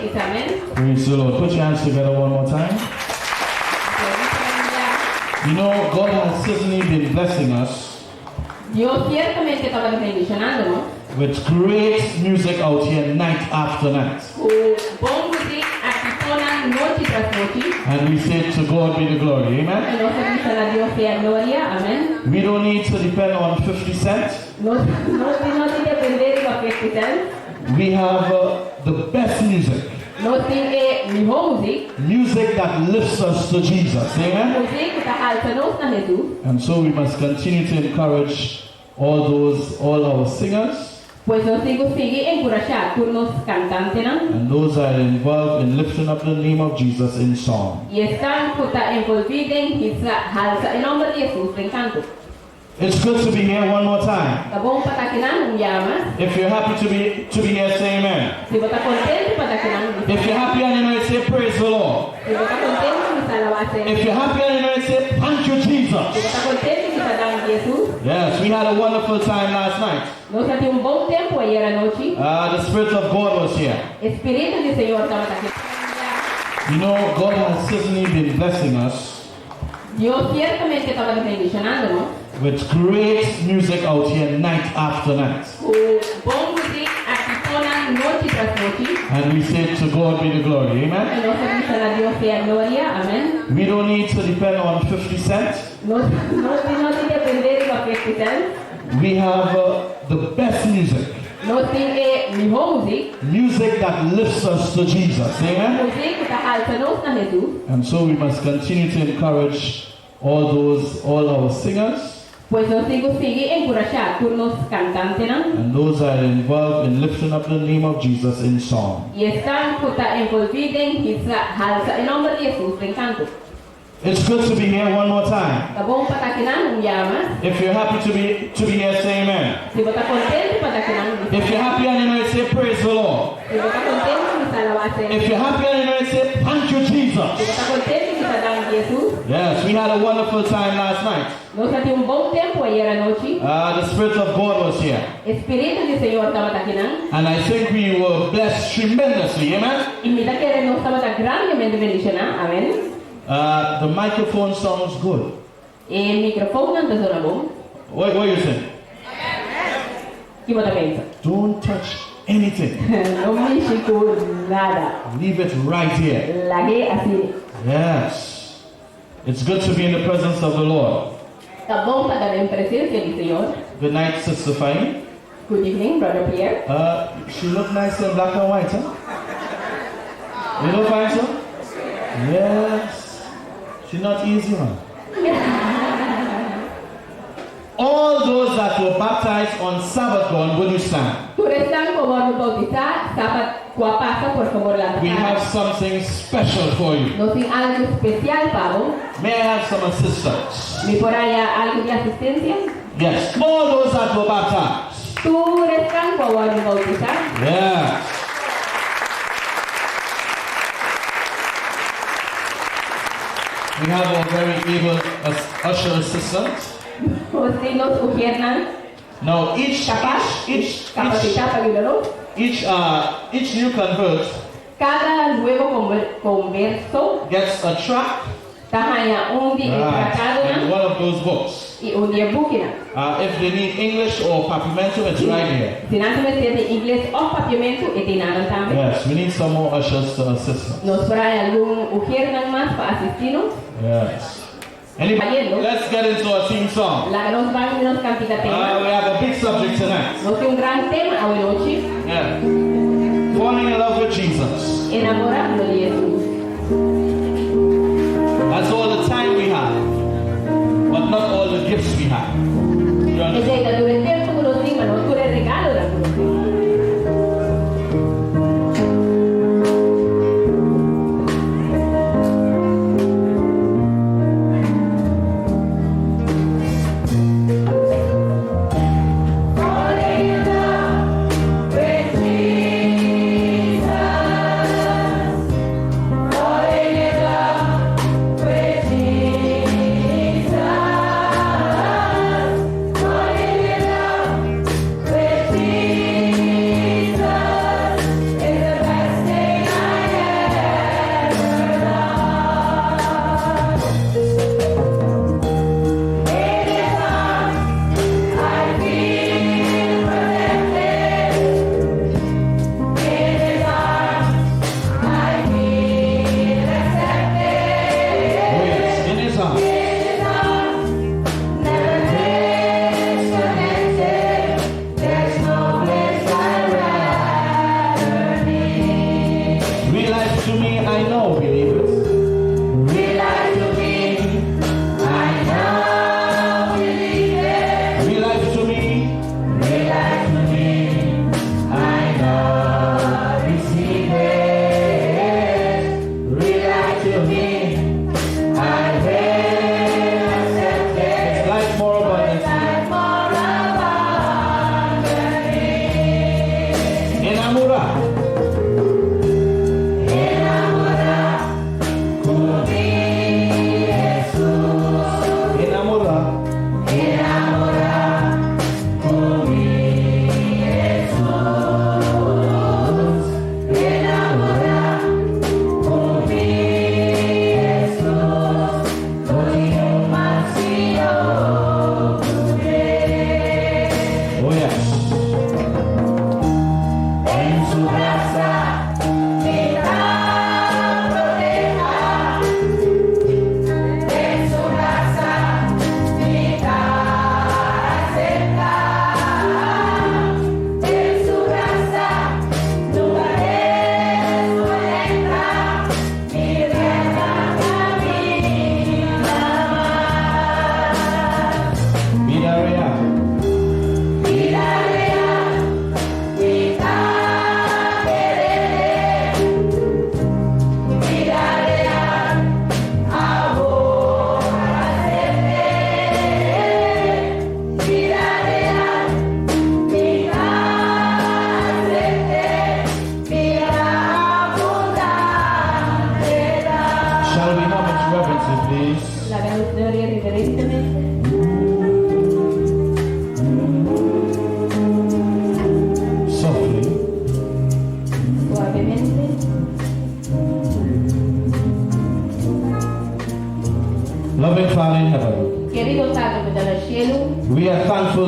Bisa amen. Praise the Lord. Put your hands together one more time. You know, God has certainly been blessing us Dios siertamente tabata bendishonando nos with great music out here night after night. ku bon muzik akifonan nochi tras nochi. And we say to God be the glory. I Amen. nos ta bisa na Dios sea gloria. Amen. We don't need to depend on 50 cents. Nos no no tin dependé riba 50 cents. We have the best music. Nos tin e mihó muzik. Music that lifts us to Jesus. Amen. Muzik ku ta halsa nos na Hesus. And so we must continue to encourage all those, all our singers Pues nos tin ku sigui enkurashá tur nos kantantenan and those that are involved in lifting up the name of Jesus in song. i esnan ku ta envolví den hisa halsa e nòmber di Hesus den kanto. It's good to be here one more time. Ta bon pa ta akinan un biaha mas. If you're happy to be to be here, say amen. Si bo ta kontentu pa ta akinan, bisa If you're amèn. happy and you know it, say praise the Lord. Si bo ta kontentu, bisa alabá Señor. If you're happy and you know it, say thank you, Si bo Jesus. ta kontentu, bisa danki Hesus. Yes, we had a wonderful time last night. Nos a tin un bon tempu ayer anochi. The Spirit of God was here. E Spiritu di Señor tabata aki. You know, God has certainly been blessing us. Dios siertamente tabata bendishonando nos. With great music out here night after night. Ku bon muzik akifonan nochi tras nochi. And we say to God be the glory. I Amen. nos ta bisa na Dios sea gloria. Amen. We don't need to depend on 50 cent. Nos no no tin dependé riba 50 cent. We have the best music. Nos tin e mihó muzik. Music that lifts us to Jesus. Amen. Muzik ku ta halsa nos na Hesus. And so we must continue to encourage all those, all our singers. Pues nos tin ku sigui enkurashá tur nos kantantenan. And those that are involved in lifting up the name of Jesus in song. I esnan ku ta envolví den hisa halsa e nòmber di Hesus den kanto. It's good to be here one more time. Ta bon pa ta akinan un biaha mas. If you're happy to be to be here, say amen. Si bo ta kontentu pa ta akinan, bisa If you're amèn. happy and you know it, say praise the Lord. Si bo ta kontentu, bisa alabá Señor. If you're happy and you know it, say thank you, Si Jesus. bo ta kontentu, bisa danki Hesus. Yes, we had a wonderful time last night. Nos a tin un bon tempu ayer anochi. The Spirit of God was here. E Spiritu di Señor tabata akinan. And I think we were blessed tremendously, amen? I mi ta kere nos tabata grandemente bendishoná, amèn. The microphone sounds good. E microfoonnan ta zona bon. What what you think? Ki bo ta pensa? Don't touch anything. No mishi ku nada. Leave it right here. Lag'é asina. Yes. It's good to be in the presence of the Lord. Ta bon pa ta den presencia di Señor. Good night, Sister Fine. Good evening, Brother Pierre. She look nice in black and white, huh? You don't find so? Yes. She not easy, man. All those that were baptized on Sabbath gone, will you stand? Tur esnan ku a wòrdu boutisá Sabat ku a pasa, por fabor lanta We para. have something special for you. Nos tin algu spesial pa bo. May I have some assistance? Mi por haña algu di asistensia? Yes, all those that were baptized. Tur esnan ku a wòrdu boutisá. Yes. We have our very able usher assistant. Nos tin nos uhernan Now each kapas, each each kapasitá pa yuda nos. each each new convert Kada nuevo konverso gets a tract ta haña un di e Right. tratadonan And one of those books. i un di e bukinan. If they need English or Papiamento, it's right here. Si nan ta mester di ingles òf papiamentu, e tin nan tambe. Yes, we need some more ushers to assist us. Nos por haña algun uhernan mas pa asistí nos. Yes. Anybody? Let's get into our theme song. Laga nos ban di nos kantika tema. We have a big subject tonight. Nos tin un gran tema awe nochi. Yeah. Falling in love with Jesus. Enamorando di Hesus. That's all the time we have, but not all the gifts we have. You understand? Esei ta tur e tempu ku nos tin, ma no tur e regalonan ku nos tin.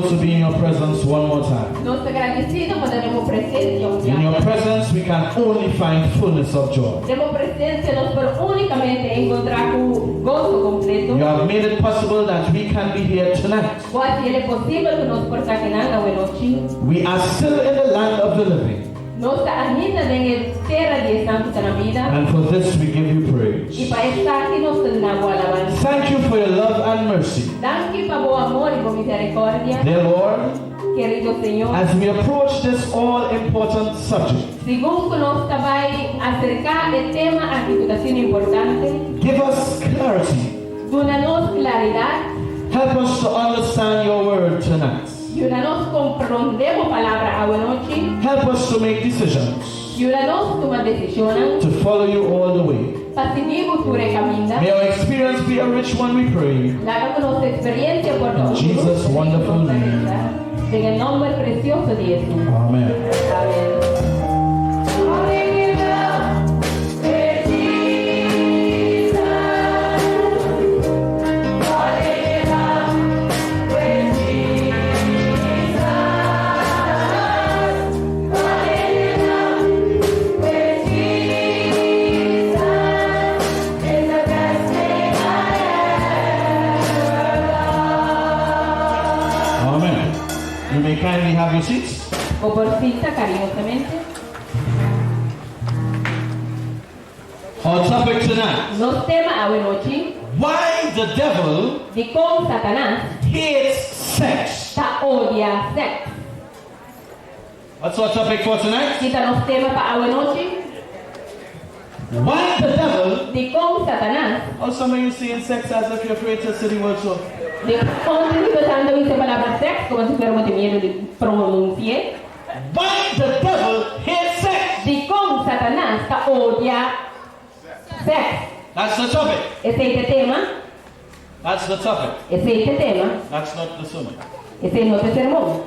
grateful to be in your presence one more time. Nos ta gradesido pa ta den bo presensia un In your biaha. presence, we can only find fullness of joy. Den bo presensia nos por únikamente enkontrá ku goso kompleto. You have made it possible that we can be here tonight. Bo a hasiel e posibel ku nos por ta akinan awenochi. We are still in the land of the living. Nos ta ainda den e tera di esnan ku ta na bida. And for this we give you I praise. pa esaki nos ta duna bo alabansa. Thank you for your love and mercy. Danki pa bo amor i bo miserikòrdia, Dear Lord, kerido Señor. as we approach this all important subject, Segun ku nos ta bai aserká e tema aki ku ta asina importante, give us clarity. duna nos klaridat. Help us to understand your word tonight. Yuda nos komprondé bo palabra awanochi. Help us to make decisions. Yuda nos tuma desishonnan. To follow you all the way. Pa sigui bo tur e kaminda. May our experience be a rich one, we pray. Laga ku nos eksperensia por ta In un Jesus' grupo wonderful name. Den e nòmber presioso di Hesus. Amen. Amen. Amen. You may kindly have your seats. Bo por sinta kariñosamente. Our topic tonight. Nos tema awenochi. Why the devil Dikon Satanas hates sex. ta odia sèks. What's our topic for tonight? Ki ta nos tema pa awenochi? Why the devil Dikon Satanas. Oh, some of you seeing sex as if you're afraid to say the word so. Dikon tin di tantu bisa palabra sèks komo si fuera bo tin miedu di pronunsi'é? Why the devil hates sex? Dikon Satanas ta odia sèks? That's the topic. Esei ta e tema. That's the topic. Esei ta e tema. That's not the sermon. Esei no ta e sermon.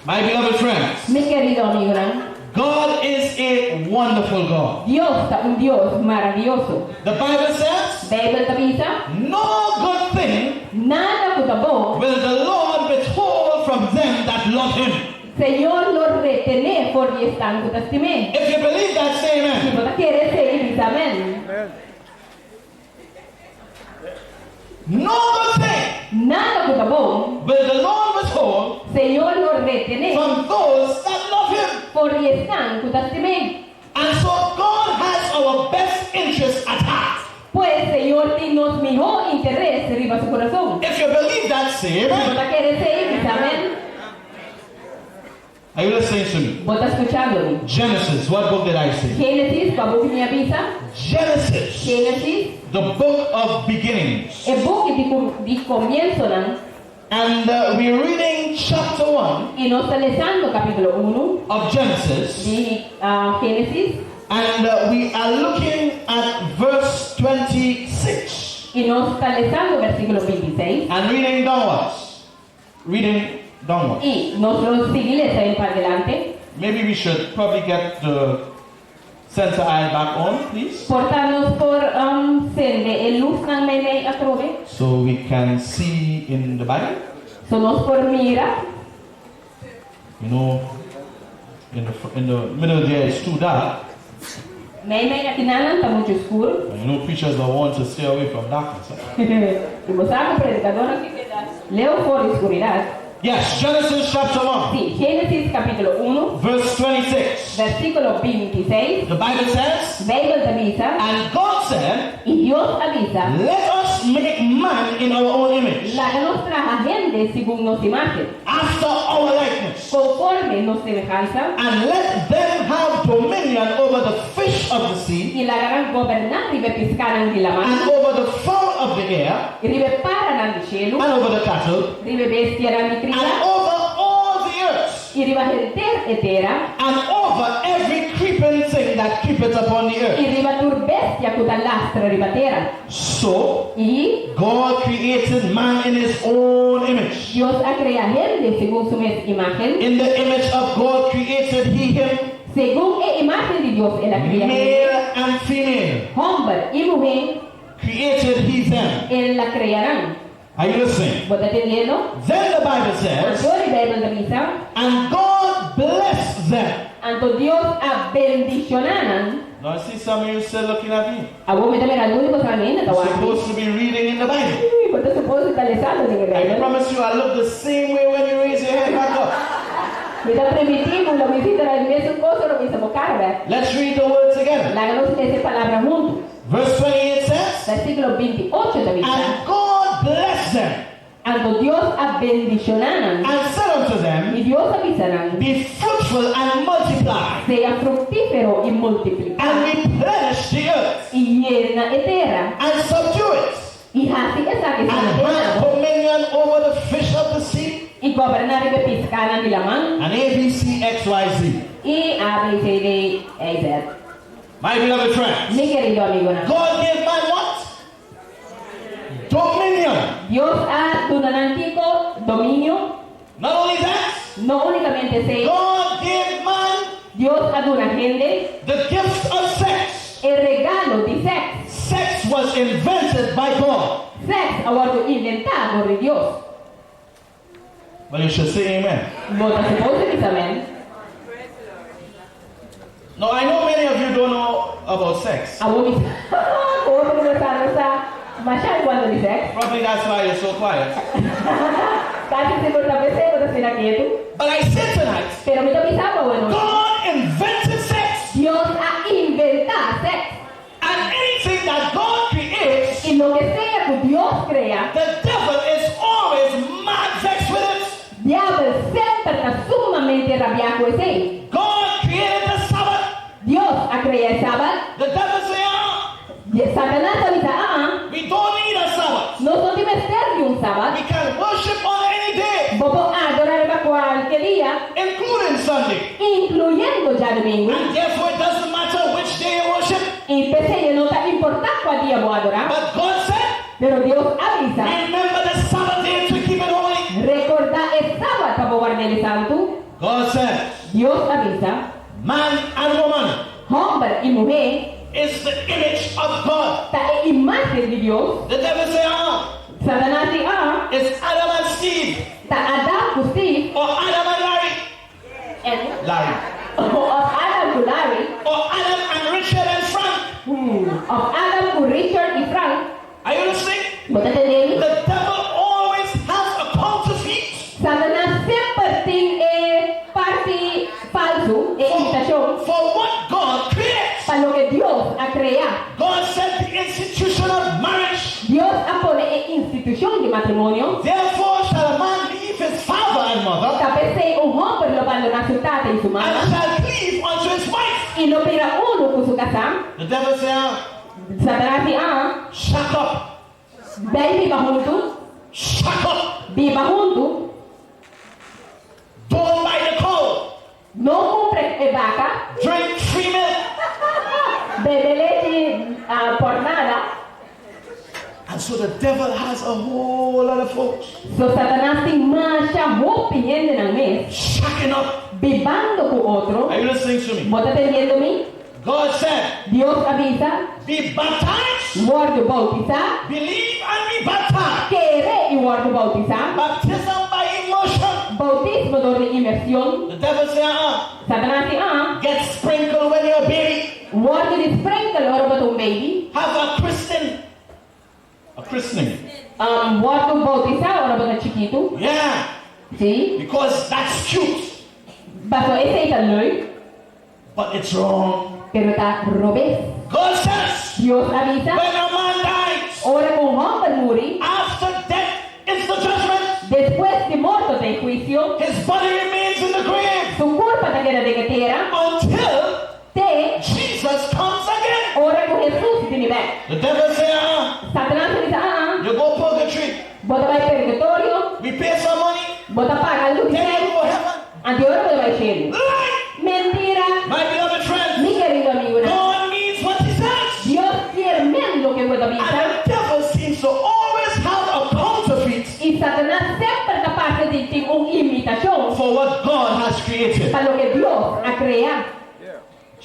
My beloved friends. Mi kerido amigunan. God is a wonderful God. Dios ta un Dios maravioso. The Bible says. Beibel ta bisa. No good thing. Nada ku ta bon. Will the Lord withhold from them that love him. Señor lo retené for di esnan ku ta stim'é. If you believe that, say amen. Si bo ta kere esei, bisa amen. No good thing. Nada ku ta bon. Will the Lord withhold. Señor lo retené. From those that love him. For di esnan ku ta stim'é. And so God has our best interest at heart. Pues Señor tin nos mihó interes riba su kurason. If you believe that, say amen. Si bo ta kere esei, bisa amen. Are you listening to me? Bo ta skuchando mi? Genesis, what book did I say? Génesis, kua buki mi a bisa? Genesis. Génesis. The book of beginnings. E buki di di komiensonan. And we are reading chapter one. I nos ta lesando kapítulo unu. Of Genesis. Di Génesis. And we are looking at verse 26. I nos ta lesando versíkulo 26. And reading downwards. Reading downwards. I nos lo sigui lesa en pa delante. Maybe we should probably get the center aisle back on, please. Por ta nos por sende e lusnan meimei atrobe. So we can see in the Bible. So nos por mira. You know, in the in the middle there is too dark. Meimei akinanan ta muchu skur. And you know preachers don't want to stay away from darkness. I bo sa ku predikadornan ke keda leu for di skuridat. Yes, Genesis chapter 1. Sí, Génesis capítulo 1. Verse 26. Versículo 26. The Bible says. Bijbel ta bisa. And God said. I Dios a bisa. Let us make man in our own image. Laga nos traha hende segun nos imágen. After our likeness. Conforme nos semehansa. And let them have dominion over the fish of the sea. I laga nan goberná riba e piskanan di laman. And over the fowl of the air. I riba e paranan di shelu. And over the cattle. Riba e bestianan di kria. And over all the earth. I riba henter e tera. And over every creeping thing that creepeth upon the earth. I riba tur bestia ku ta lastra riba tera. So, I. God created man in his own image. Dios a krea hende segun su mes imágen. In the image of God created he him. Segun e imágen di Dios el a krea hende. Male and female. Hòmber i muhé. Created he them. El a krea nan. Are you listening? Bo ta tendiendo? Then the Bible says, Anto e Beibel ta bisa. And God blessed them. Anto Dios a bendishoná nan. Now I see some of you still looking at me. Awor mi ta mira algun di boso ainda ta wak mi. Supposed to be reading in the Bible. Bo ta supos di ta lesando den e I Beibel. promise you I look the same way when you raise your hand back up. Mi ta primintí bo lo mi sinta na e mesun kos ora mi hisa bo kara bek. Let's read the word together. Laga nos lesa e palabra huntu. Verse 28 says. Versíkulo 28 ta bisa. And God blessed them. Anto Dios a bendishoná nan. And said unto them. I Dios a bisa nan. Be fruitful and multiply. Sea fruktífero i multipliká. And replenish the earth. I yena e tera. And subdue it. I hasi esaki And someté have na bo. dominion over the fish of the sea. I goberná riba e piskánan di laman. And A, B, C, X, Y, Z. I A, B, C, D, E, Z. My beloved friends. Mi kerido amigonan. God gave man what? Dominion. Dios a duna nan kiko? Dominio. Not only that. No únikamente esei. God gave man. Dios a duna hende. The gift of sex. E regalo di sèks. Sex was invented by God. Sèks a wòrdu inventá dor di Dios. Well, you should say amen. Bo ta supos di bisa amèn. Now, I know many of you don't know about sex. Awor mi sa ku otro ku sa no sa masha enkuanto di sèks. Probably that's why you're so quiet. Kasi sigur ta p'esei bo ta asina ketu. But I say tonight. Pero mi ta bisa bo awe nochi. God invented sex. Dios a inventá sèks. And anything that God creates. I loke sea ku Dios krea. The devil is always mad vexed with it. Diabel semper ta sumamente rabiá ku esei. God created the Sabbath. Dios a krea e Sabat. The devil say, Ah. Satanas ta bisa, Ah. We don't need a Sabbath. Nos no tin mester di un Sabat. We can worship on any day. Bo por adorá riba kualke dia. Including Sunday. Inkluyendo djadumingu. And therefore it doesn't matter which day you worship. I p'esei e no ta importá kua dia bo adorá. But God said. Pero Dios a bisa. Remember the Sabbath day to keep it holy. Rekordá e Sabat pa bo ward'é santu. God said. Dios a bisa. Man and woman. Hòmber i muhé. Is the image of God. Ta e imágen di Dios. The devil say, Ah. Satanas di, Ah. It's Adam and Steve. Ta Adam ku Steve. Or Adam and Larry. Larry. Of Adam ku Larry. Or Adam and Richard and Frank. Of Adam ku Richard i Frank. Are you listening? Bo ta tende mi? The devil always has a counterfeit. Satanas semper tin e parti falsu, e imitashon. For what God creates. Pa loke Dios a krea. God set the institution of marriage. Dios a pone e institushon di matrimonio. Therefore shall a man leave his father and mother. Ta p'esei un hòmber lo bandoná su tata i su mama. And shall cleave unto his wife. I lo bira unu ku su kasá. The devil say, Ah. Satanas di, Ah. Shack up. Bai biba huntu. Shack up. Biba huntu. Don't buy the cow. No kumpra e baka. Drink free milk. Bebe lechi por nada. And so the devil has a whole lot of folks. So Satanas tin masha hopi hendenan mes. Shacking up. Bibando ku otro. Are you listening to me? Bo ta tendiendo mi? God said. Dios a bisa. Be baptized. Wòrdu boutisá. Believe and be baptized. Kere i wòrdu boutisá. Baptism by immersion. Boutismo dor di imersion. The devil say, ah. Satanas di, ah. Get sprinkled when you're a baby. Wòrdu di sprenkel ora bo ta un baby. Have a christening. A christening. Um, wòrdu boutisá ora bo ta chikitu. Yeah. Sí. Because that's cute. Paso esei ta leuk. But it's wrong. Pero ta robes. God says. Dios a bisa. When a man dies. Ora ku un hòmber muri. After death is the judgment. Despues di morto ta e huisio. His body remains in the grave. Su kurpa ta keda den e tera. Until. Te. Jesus comes again. Ora ku Hesus bini bèk. The devil say, ah. Satanas ta bisa, ah. You go purgatory. Bo ta bai purgatorio. We pay some money. Bo ta paga algu di Then sèn. you go heaven. Anto ora bo ta bai shelu. Lie! Mentira! My beloved friends. Mi kerido amigunan. God means what he says. Dios kier men loke ku e ta bisa. And the devil seems to always have a counterfeit. I Satanas semper ta parse di tin un imitashon. For what God has created. Pa loke Dios a krea.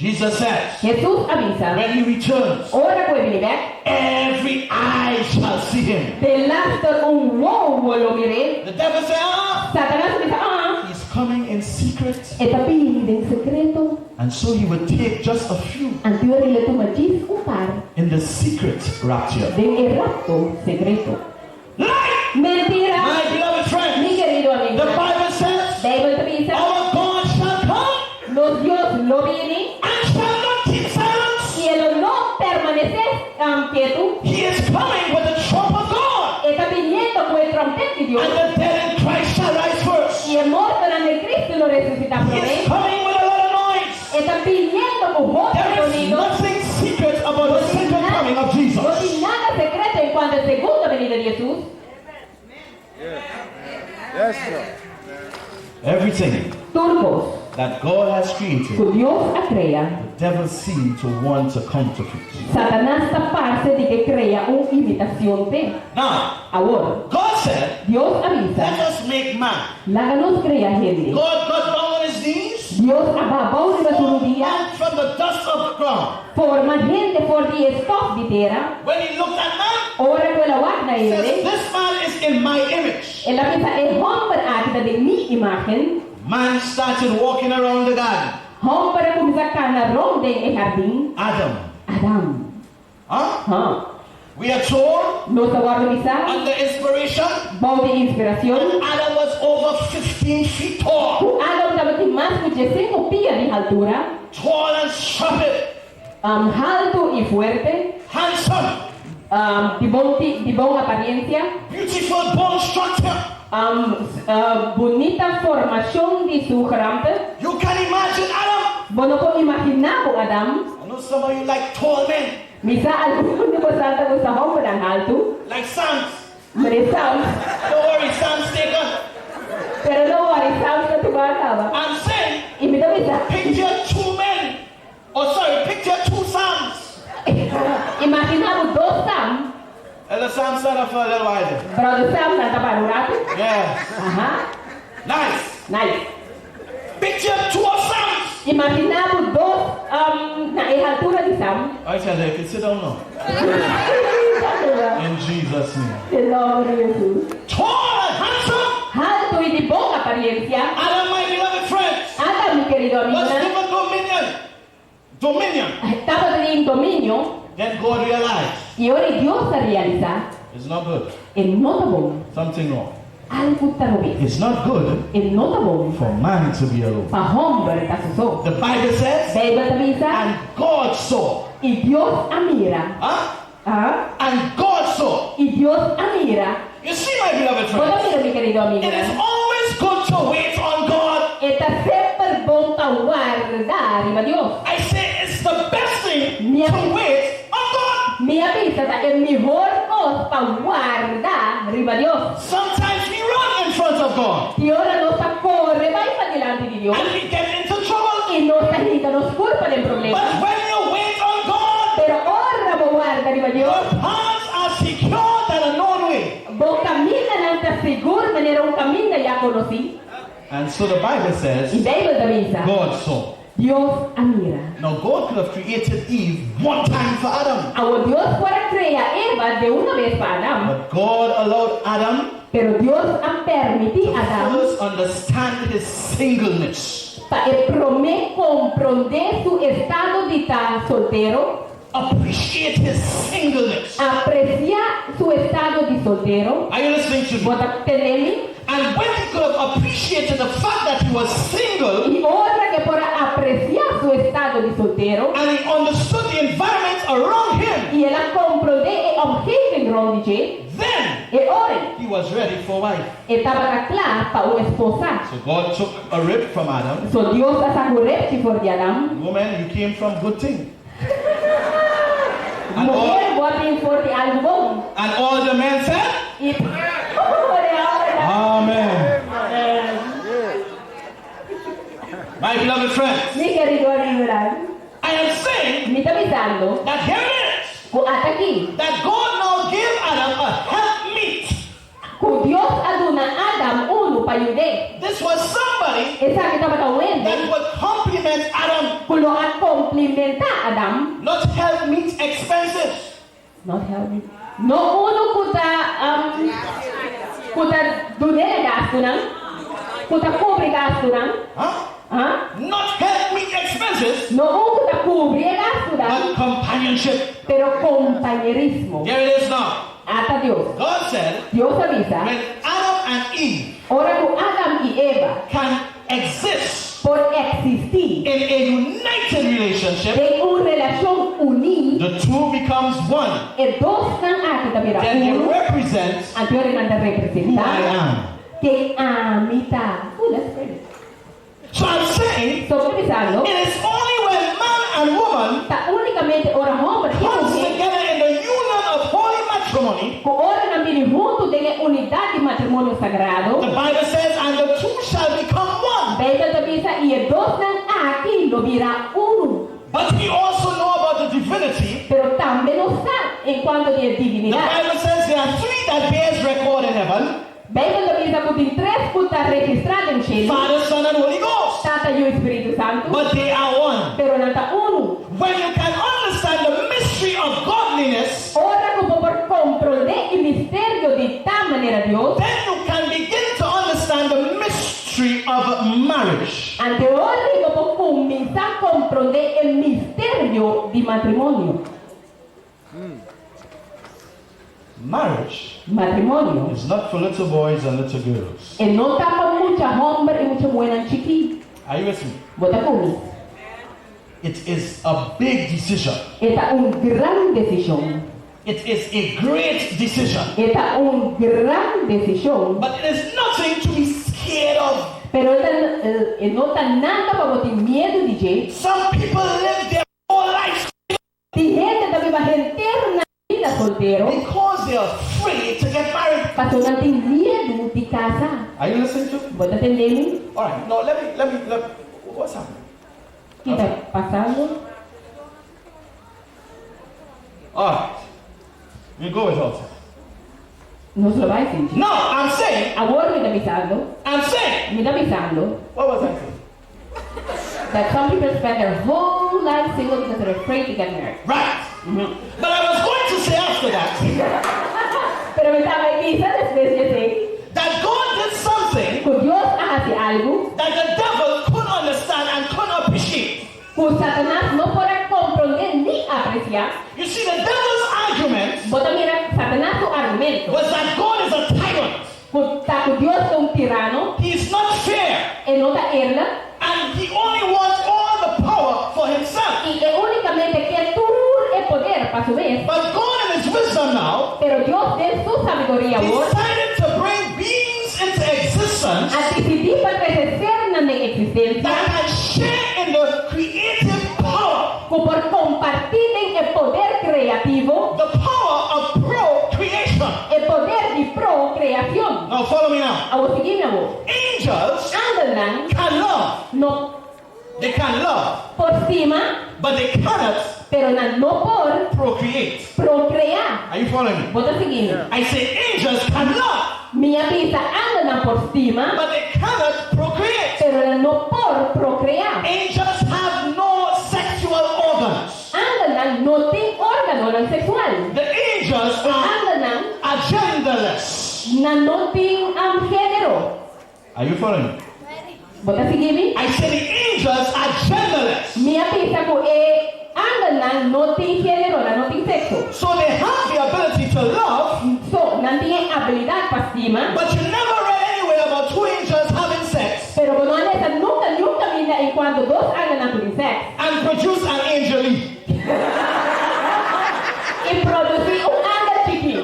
Jesus says, Hesus a bisa, when he returns, Ora ku e bini bèk, every eye shall see him. Delaster un wowo lo mir'é. The devil said, ah, Satanas a bisa, Ah, he's coming in secret. e ta bini den sekreto. And so he would take just a few Anto e lo tuma djis un par in the secret rapture. den e rapto sekreto. Lie! Mentira! My beloved friends, Mi kerido amigu, the Bible says, Beibel ta bisa, our God shall come Nos Dios lo bini and shall not keep silence. i e lo no permanesé ketu. He is coming with the trump of God. E ta biniendo ku e tròmpèt di Dios. And the dead in Christ shall rise first. I e mortonan den Cristo lo resusitá He promé. is coming with a lot of noise. E ta biniendo ku hopi There is sonido. nothing secret about the second coming of No tin Jesus. nada sekreto en kuanto e segundo benida di Hesus. Yes, sir. Everything Tur kos that God has created, ku Dios a krea, the devil seemed to want to counterfeit. Satanas ta parse di ke krea un imitashon p'e. Now, Awor, God said, Dios a bisa, Let us make man. Laga nos krea hende. God got down on his knees, Dios a baha bou riba su rudia, and from the dust of the ground. forma hende for di e stòf di tera. When he looked at man, Ora ku el a wak na he says, hende, This man is in my image. el a bisa, E hòmber aki ta den mi imágen. Man started walking around the garden. Hòmber a kuminsá kana rònt den e hardin. Adam. Adam. Huh? Huh. We are told Nos ta wòrdu bisá, under inspiration, bou di inspirashon, Adam was over 15 feet tall. ku Adam tabatin mas ku diesinku pia di haltura, Tall and strapping, haltu i fuerte, handsome, di bon di bon apariensia, beautiful bone structure. Bunita formashon di su gramte. You can imagine Adam. Bo no por imaginá bo Adam. I know some of you like tall men. Mi sa algun di bosan ta gusta hòmbernan haltu. Like Sam's. Mane Sam's. Don't worry, Sam's taken. Pero no worry, Sam's ta tuma kaba. I'm saying, I mi ta bisa. picture two men. Oh, sorry, picture two Sams. Imaginá bo dos Sam. Elder Sam stand up for a little while. Brother Sam lanta para un ratu. Yes. Aha. Nice. Nice. Picture two of Sams. Imaginá bo dos um, na e haltura di Sam. All right, Elder, you can sit down now. In Jesus' name. Den nòmber di Hesus. Tall and handsome. Haltu i di bon apariencia. Adam, my beloved friends. Adam, mi kerido Was amigunan. given dominion. Dominion. Tabatin dominio. Then God realized. I ora Dios a realisá. It's not good. E no ta bon. Something wrong. Algu ta robes. It's not good. E no ta bon. For man to be alone. Pa hòmber ta su so. The Bible says. Beibel ta bisa. And God saw. I Dios a mira. Huh? Ah. And God saw. I Dios a mira. You see, my beloved Bo ta friends. mira, mi kerido amigo. It is always good to wait on God. E ta semper bon pa warda riba Dios. I say it's the best thing Mi a to wait on God. Mi a bisa ta e mihor kos pa warda riba Dios. Sometimes we run in front of God. Tin ora nos ta kore bai padilanti di Dios. And we get into trouble. I nos ta hinka nos kurpa den problema. But when you wait on God, Pero ora bo warda riba Dios, your paths are secured and a known way. Bo kamindanan ta sigur manera un kaminda ya konosí. And so the Bible says, I Beibel ta bisa, God saw. Dios a mira. Now God could have created Eve one time for Adam. Awor Dios por a krea Eva de una bes pa Adam. But God allowed Adam Pero Dios a permití to Adam first understand his singleness. pa e promé komprondé su estado di ta soltero. Appreciate his singleness. Apresiá su estado di soltero. Are you listening to me? Bo ta tende mi? And when he could have appreciated the fact that he was single, I ora ku e por a apresiá su estado di soltero, and he understood the environment around him, i el a komprondé e omgeving rònt di dje, then e ora he was ready for wife. e tabata kla pa un esposa. So God took a rib from Adam. So Dios a saka un repchi for di Adam. Woman, you came from good thing. And all, Muher, bo a bin for di algu bon. and all the men said, I tur e hòmbernan. Amen. Amen. My beloved friends, Mi kerido amigunan, I am saying mi ta bisando that here it is, ku ata aki, that God now gave Adam a helpmeet. ku Dios a duna Adam unu. unu pa yud'é. This was somebody Esaki tabata un hende that would complement Adam, ku lo a komplimentá Adam. Not help meet expenses. Not help meet. No unu ku ta ku ta dun'é e gastunan, ku ta kubri gastunan. Huh? Huh? Not help meet expenses. No un ku ta kubri e gastunan. But companionship. Pero kompañerismo. There it is now. Ata Dios. God said, Dios a bisa. When Adam and Eve Ora ku Adam i Eva can exist por eksistí in a united relationship, den un relashon uní, the two becomes one. E dosnan aki ta bira Then they unu, represent anto ora nan ta who representá I am. ken ami ta. Ooh, that's pretty. So I'm saying, So mi ta bisando, it is only when man and woman ta únikamente ora hòmber i comes muhé together in the union of holy matrimony, ku ora nan bini huntu den e unidat di matrimonio sagrado, the Bible says, and the two shall become one. Beibel ta bisa, i e dosnan aki lo bira unu. But we also know about the divinity. Pero tambe nos sa en kuanto di e The divinidat. Bible says there are three that bears record in heaven. Beibel ta bisa ku tin tres ku ta registrá den shelu, Father, Son and Holy Ghost. Tata, Yu i Spiritu Santu, But they are one. pero nan ta unu. When you can understand the mystery of godliness, Ora ku bo por komprondé e misterio di ta manera Dios, then you can begin to understand the mystery of marriage. ante ora bo por kuminsá komprondé e misterio di matrimonio. Marriage Matrimonio is not for little boys and little girls. e no ta pa mucha hòmber i mucha muhénan chikí. Are you with me? Bo ta ku mi? It is a big decision. E ta un gran desishon. It is a great decision. E ta un gran desishon. But it is nothing to be scared of. Pero e ta e no ta nada pa bo tin miedu di dje. Some people live their whole life single. Tin hende ta biba henter nan bida soltero. Because they are afraid to get married. Pasobra nan tin miedu di kasa. Are you listening to me? Bo ta tende mi? Alright, now let me, let me, let, what's happening? Ki ta pasando? Alright, we go without it. Nos lo bai sinti. Now, I'm saying. Awor mi ta bisando. I'm saying. Mi ta bisando. What was I saying? That some people spend their whole life single because they're afraid to get married. Right. But I was going to say after that. Pero mi ta bai bisa despues di esei. That God did something. Ku Dios a hasi algu. That the devil couldn't understand and couldn't appreciate. Ku Satanas no por a komprondé ni apresiá. You see, the devil's argument. Bo ta mira Satanas su argumento. Was that God is a tyrant. Ku ta ku Dios ta un tirano. He is not fair. E no ta eerlijk. And he only wants all the power for himself. I e únikamente ke tur e poder pa su mes. But God in his wisdom now. Pero Dios den su sabiduria awor. Decided to bring beings into existence. A disidí pa trese sernan den eksistensia. That can share in the creative power. Ku por kompartí den e poder kreativo. The power of procreation. E poder di procreacion. Now follow me now. Awor sigui mi awor. Angels Angelnan can love. No. They can love. Por stima. But they cannot. Pero nan no por. Procreate. Procrea. Are you following me? Bo ta sigui mi? I say angels can love. Mi a bisa angelnan por stima. But they cannot procreate. Pero nan no por procrea. Angels have no sexual organs. Angelnan no tin órganonan sexual. The angels are Angelnan are genderless. Nan no tin um género. Are you following me? Bo ta sigui mi? I say the angels are genderless. Mi a bisa ku e angelnan no tin género, nan no tin sexo. So they have the ability to love. So, nan tin e abilidat pa stima. But you never read anywhere about two angels having sex. Pero bo no a lesa nunka niun kaminda en kuanto dos angelnan ku tin sèks. And produce an angeli. I produsí un angel chikí.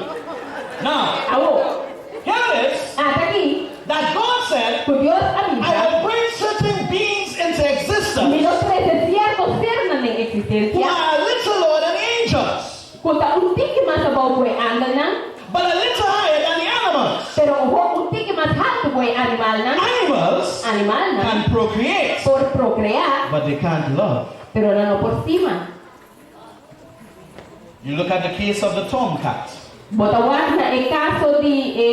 Now, Awor. here it is. Ata aki. That God said, Ku Dios a bisa. I will bring certain beings into existence. Mi lo trese sierto sernan den eksistensia. Who are a little lower than the angels. Ku ta un tiki mas abou ku e angelnan. But a little higher than the animals. Pero oho un tiki mas haltu ku e animalnan. Animals Animalnan. can procreate. Por prokreá. But they can't love. Pero nan no por stima. You look at the case of the tomcat. Bo ta wak na e kaso di e.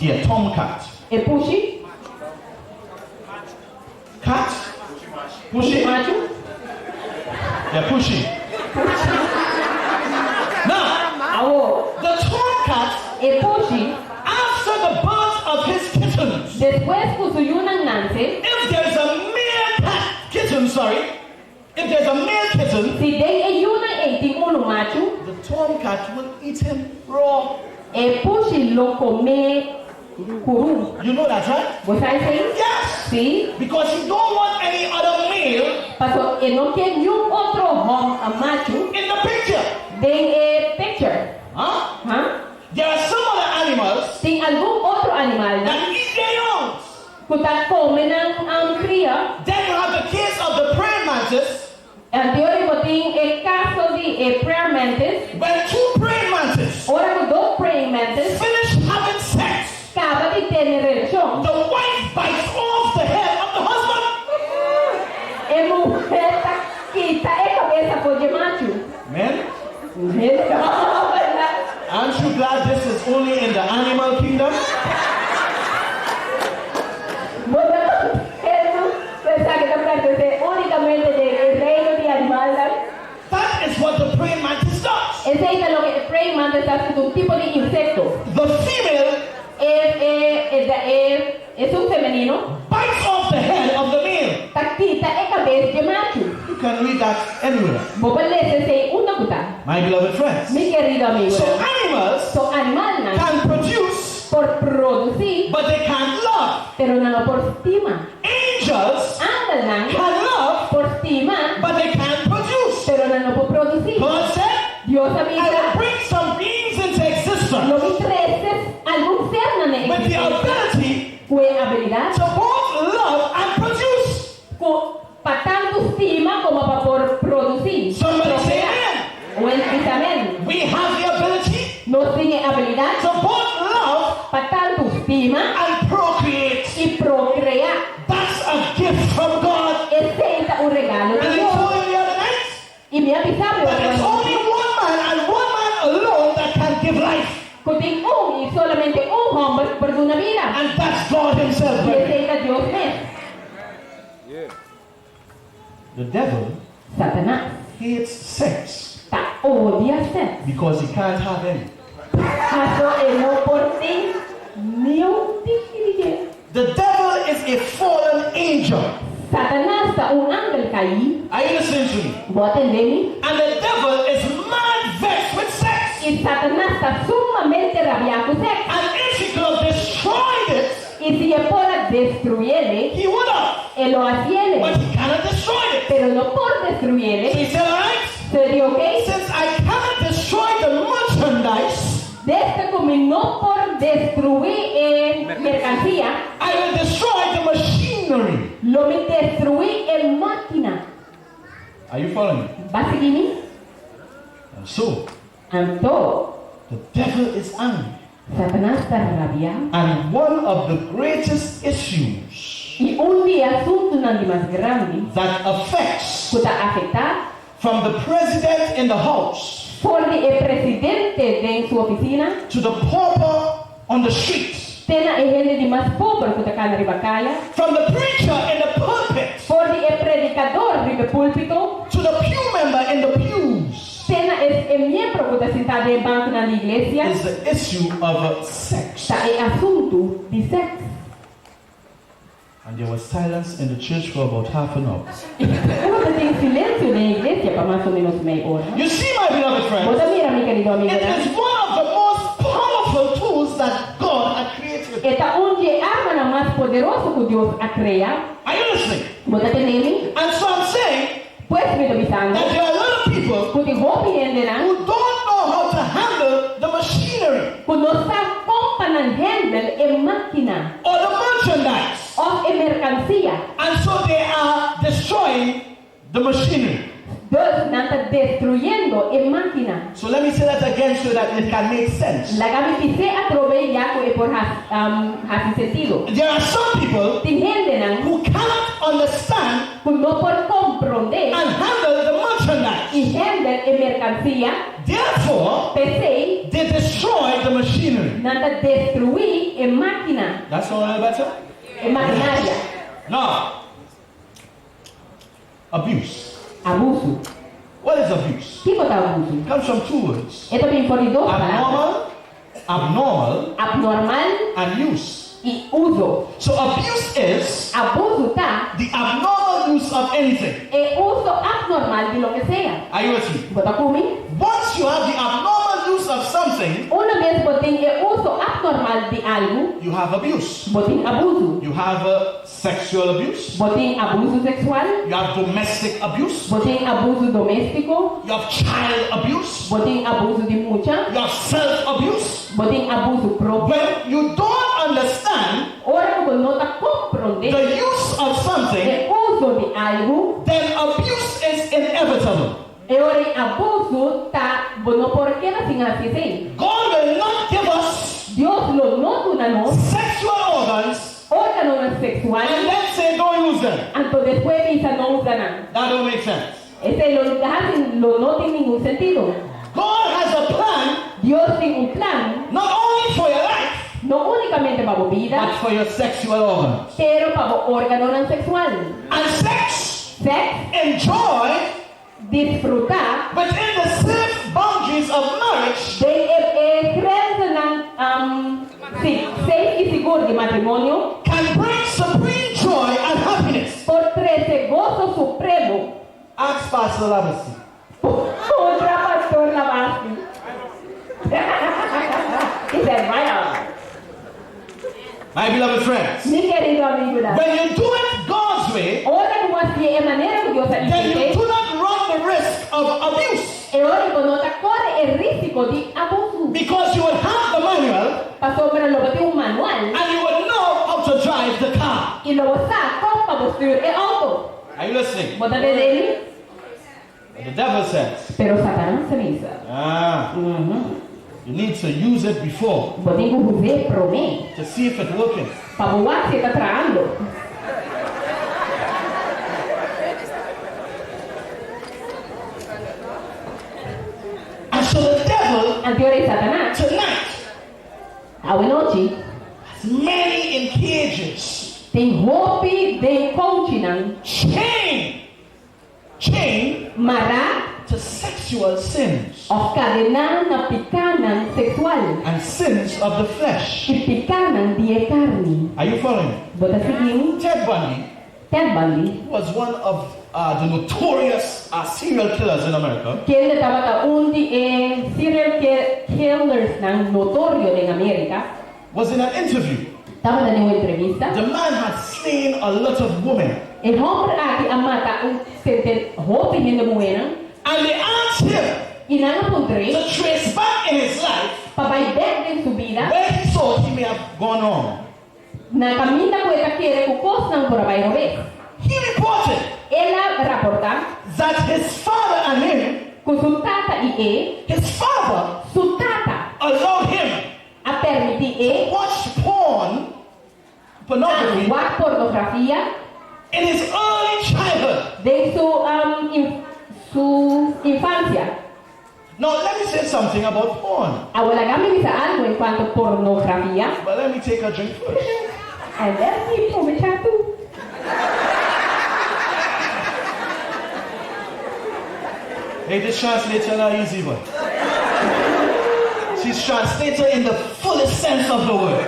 Yeah, tomcat. E pushi. Cat? Pushi Pushi? machu. Yeah, pushi. Now, Awor, the tomcat, e pushi, after the birth of his kittens, despues ku su yunan nase, if there's a male cat, kitten, sorry, if there's a male kitten, si den e yunan ei tin unu machu, the tomcat will eat him raw. e pushi lo kome kuru. You know that, right? Bo sa esei? Yes! Si. Because you don't want any other male Paso e no ke niun otro hòm machu in the picture. den e picture. Huh? Ha? There are some other animals Tin algun otro animalnan that eat their young. ku ta kome nan um, kria. Then you have the case of the praying mantis. Anto bo tin e kaso di e prayer mantis. When two praying mantis Ora ku dos praying mantis finish having sex, kaba di tene relashon, the wife bites off the head of the husband. E muhé ta kita e kabes for di e machu. Men, aren't you glad this is only in the animal kingdom? Bo ta kontentu ku esaki ta pertenesé únikamente den e reino di animalnan? That is what the praying mantis does. Esei ta loke e praying mantis ta hasi, un tipo di insekto. The female E, e, e, e, esun femenino bites off the head of the male. Ta kita e kabes di machu. You can read that anywhere. Bo por lesa esei unda ku ta. My beloved friends. Mi kerido amigo. So animals So animalnan can produce, por produsí, but they can't love. pero nan no por stima. Angels Angelnan can love, por stima, but they can't produce. pero nan no por produsí. God said, Dios I a bisa, will bring some beings into existence Lo mi trese algun sernan na with the eksistensia ability ku e abilidat to both love and produce. ku pa tantu stima komo pa por produsí. Somebody say amen. Un hende bisa amèn. We have the ability Nos tin e abilidat to both love pa tantu stima and procreate. i prokreá. That's a gift from God. Esei ta un regalo And di I Dios. told you the other night I mi a bisa bo that it's only one man and one man alone that can give life. ku tin un i solamente un hòmber por duna bida. And that's God Himself. I esei ta Dios mes. The devil Satanas hates sex ta odia sèks. because he can't have any. Paso e no por tin niun tiki di dje. The devil is a fallen angel. Satanas ta un angel kaí. Are you listening to me? Bo a tende mi? And the devil is mad vexed with sex. I Satanas ta sumamente rabiá ku sèks. And if he could have destroyed it, I si e por a destruyé, he would have. e lo a hasié. But he cannot destroy it. Pero no por So destruyé. he said, all right, E di, ok, since I cannot destroy the merchandise, desde ku mi no por destruí e merkansia, I will destroy the machinery. Lo mi destruí e mákina. Are you following me? Bo a sigui mi? And so, Anto, the devil is angry. Satanas ta rabiá. And one of the greatest issues I un di e asuntunan di mas grandi that affects ku ta afektá from the president in the house for di e presidente den su ofisina to the pauper on the street, te na e hende di mas pober ku ta kana riba kaya, from the preacher in the pulpit for di e predikador riba púlpito to the pew member in the pews, te na e, e miembro ku ta sintá den bankonan di iglesia, is the issue of sex. Ta e asuntu di sèks. And there was silence in the church for about half an hour. Tabatin silensio den iglesia pa mas o ménos mei ora. You see, my beloved friends, Bo ta mira, mi kerido amigu. it is one of the most powerful tools that God had created. E ta un di e armanan mas poderoso ku Dios a krea. Are you listening? Bo ta tende mi? And so I'm saying Pues mi ta bisando that there are a lot of people ku tin hopi hendenan who don't know how to handle the machinery ku no sa kon pa nan handle e mákina or the merchandise. òf e merkansia. And so they are destroying the machinery. Dus nan ta destruyendo e mákina. So let me say that again so that it can make sense. Laga mi bis'é atrobe ya ku e por has, um, hasi sentido. There are some people Tin hendenan who cannot understand ku no por komprondé and handle the merchandise. i handle e merkansia. Therefore, P'esei they destroy the machinery. Nan ta destruí e mákina. That sound a little better? E makinaria. Now, abuse. Abusu. What is abuse? Kiko ta abusu? Comes from two words. E ta bin for di dos palabra. Abnormal, abnormal, Abnormal and use. i uso. So abuse is Abusu ta the abnormal use of anything. e uso abnormal di loke sea. Are you with me? Bo ta ku mi? Once you have the abnormal use of something, Unabes bo tin e uso abnormal di algu, you have abuse. bo tin abusu. You have sexual abuse. Bo tin abusu seksual. You have domestic abuse. Bo tin abusu doméstiko. You have child abuse. Bo tin abusu di mucha. You have self abuse. Bo tin abusu propio. When you don't understand Ora ku bo no ta komprondé the use of something, e uso di algu, then abuse is inevitable. e ora ei abusu ta bo no por keda sin hasi esei. God will not give us Dios lo no duna nos sexual organs órganonan seksual and then say don't use them. anto despues bisa no usa nan. That don't make sense. Esei lo hasi lo no tin ningun sentido. God has a plan Dios tin un plan not only for your life, no únikamente pa bo bida, but for your sexual organs. pero pa bo órganonan seksual. And sex, Sex, enjoy disfrutá within the safe boundaries of marriage den e e grenzennan um, si, safe i sigur di matrimonio can bring supreme joy and happiness. por trese goso supremo. Ask Pastor Lavasi. Puntra Pastor Lavasi. He said, right on. My beloved friends, Mi kerido amigunan. when you do it God's way, Ora ku bo hasié e manera ku Dios a then intendé, you do not run the risk of abuse e ora bo no ta kore e rísiko di abusu. because you will have the manual Pasobra lo bo tin un manual and you will know how to drive the car. i lo bo sa kon pa bo stür e outo. Are you listening? Bo ta tende mi? But the devil says, Pero Satanas ta bisa, ah, you need to use it before Bo tin ku huz'é promé to see if it's working. pa bo wak si e ta trahando. And so the devil Anto ora e Satanas, tonight awenochi, has many in cages, tin hopi den kouchinan chained, chained mará to sexual sins òf kadená na pikánan seksual and sins of the flesh. i pikánan di e karni. Are you following me? Bo ta sigui mi? Ted Bundy Ted Bundy, was one of uh, the notorious uh, serial killers in America. kende tabata un di e serial killersnan notorio den Amerika, Was in an interview. tabata den un entrevista. The man had slain a lot of women. E hòmber aki a mata un senten hopi hende muhénan And they asked him i nan a puntr'é to trace back in his life pa bai bèk den su bida where he thought he may have gone wrong. na kaminda ku e ta kere ku kosnan por a bai robes. He reported El a raportá that his father and him, ku su tata i e, his father su tata allowed him a permití e to watch porn, pornography, a wak pornografia in his early childhood. den su su infansia. Now, let me say something about porn. Awor laga mi bisa algu en kuanto pornografia. But let me take a drink first. And let me probechá tu. Hey, this translator not easy, but she's translator in the fullest sense of the word.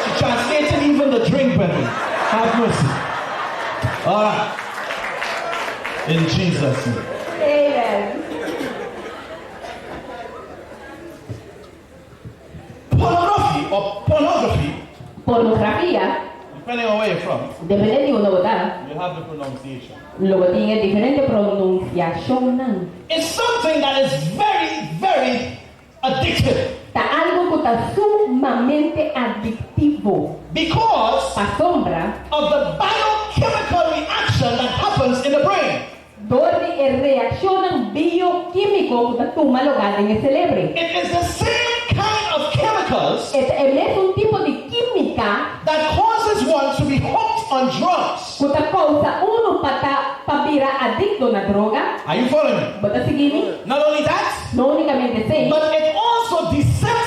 She translated even the drink, brethren. Have mercy. All right. In Jesus' name. Amen. Pornography or pornography, Pornografia, depending on where you're from, depende di unda bo ta, you have the pronunciation. lo bo tin e diferente pronunciacionnan. It's something that is very, very addictive. Ta algo ku ta sumamente adiktivo. Because Pasobra. of the biochemical reaction that happens in the brain. Dor di e reakshonnan biokímiko ku ta tuma lugá den e selebre. It is the same kind of chemicals E ta e mesun tipo di kímika that causes one to be hooked on drugs. ku ta kousa unu pa ta pa bira adikto na droga. Are you following me? Bo ta sigui mi? Not only that, No únikamente esei. but it also desensitizes.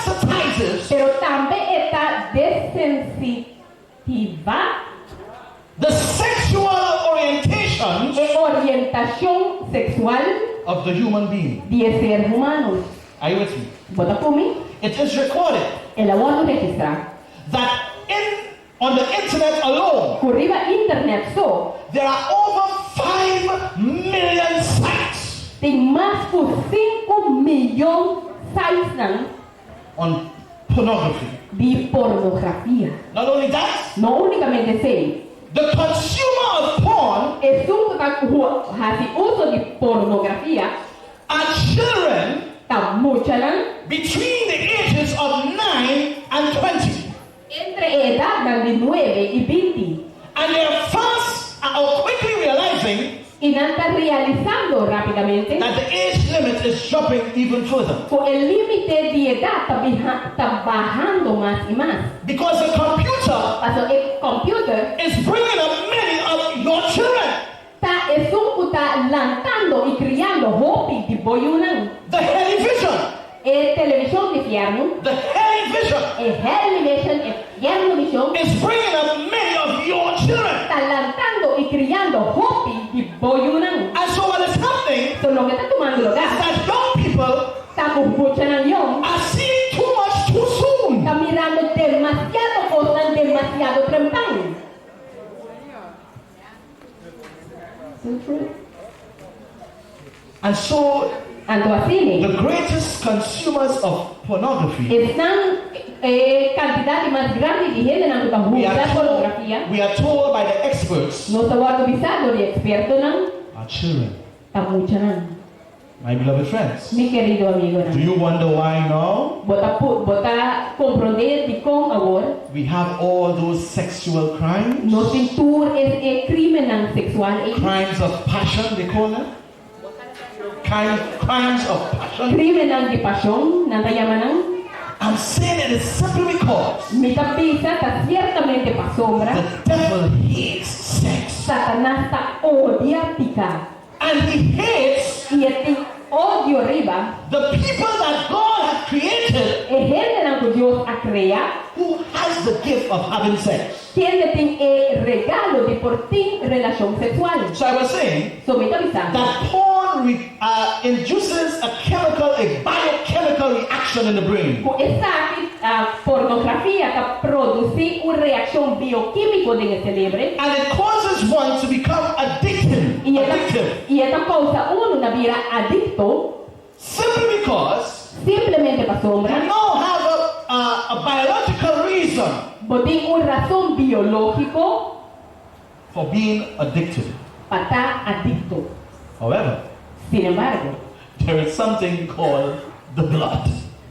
Eksplotashon seksual of the human being. Di e ser humano. Are you with me? Bo ta ku mi? It is recorded. El a wòrdu registrá. That in on the internet alone. Ku riba internet so. There are over 5 million sites. Tin mas ku 5 mion sitesnan. On pornography. Di pornografia. Not only that. No únikamente esei. The consumer of porn. Esun ku ta hasi uso di pornografia. Are children. Ta muchanan. Between the ages of 9 and 20. Entre edatnan di 9 i 20. And they are fast or quickly realizing I nan ta realisando rápidamente. That the age limit is dropping even further. Ku e límite di edat ta bahando mas i mas. Because the computer Paso e kòmpiuter is bringing up many of your children. Ta esun ku ta lantando i kriando hopi di bo yunan. The television. E televishon di fièrnu. The television. E television, e fièrnu vishon. Is bringing up many of your children. Ta lantando i kriando hopi di bo yunan. And so what is happening So loke ta tumando lugá is that young people ta ku muchanan yòn are seeing too much too soon. Ta mirando demasiado kosnan demasiado trempan. So true. And so Anto asina the greatest consumers of pornography, Esnan e kantidat mas grandi di hendenan ku ta we usa are told, pornografia. We are told by the experts, Nos ta wòrdu bisá dor di ekspertonan are children. Ta muchanan. My beloved friends, Mi kerido amigunan. Do you wonder why now Bo ta komprondé dikon awor we have all those sexual crimes? Nos tin tur e krímennan seksual ei. Crimes of passion, they call them. Crimes of passion. Krímennan di pashon, nan ta yama nan. I'm saying it is simply because Mi ta bisa ta siertamente pasobra the devil hates sex. Satanas ta odia piká. And he hates I e tin odio riba the people that God has created e hendenan ku Dios a krea who has the gift of having sex. Kende tin e regalo di por tin relashon seksual. So I was saying So mi ta bisando that porn induces a chemical, a biochemical reaction in the brain. Ku esaki pornografia ta produsí un reakshon biokímiko den e serebro. And it causes one to become addicted. I e ta, Addictive. i e ta kousa unu na bira adikto. Simply because Simplemente pasobra you now have a biological reason Bo tin un rason biológiko for being addicted. Pa ta adikto. However, Sin embargo, there is something called the blood.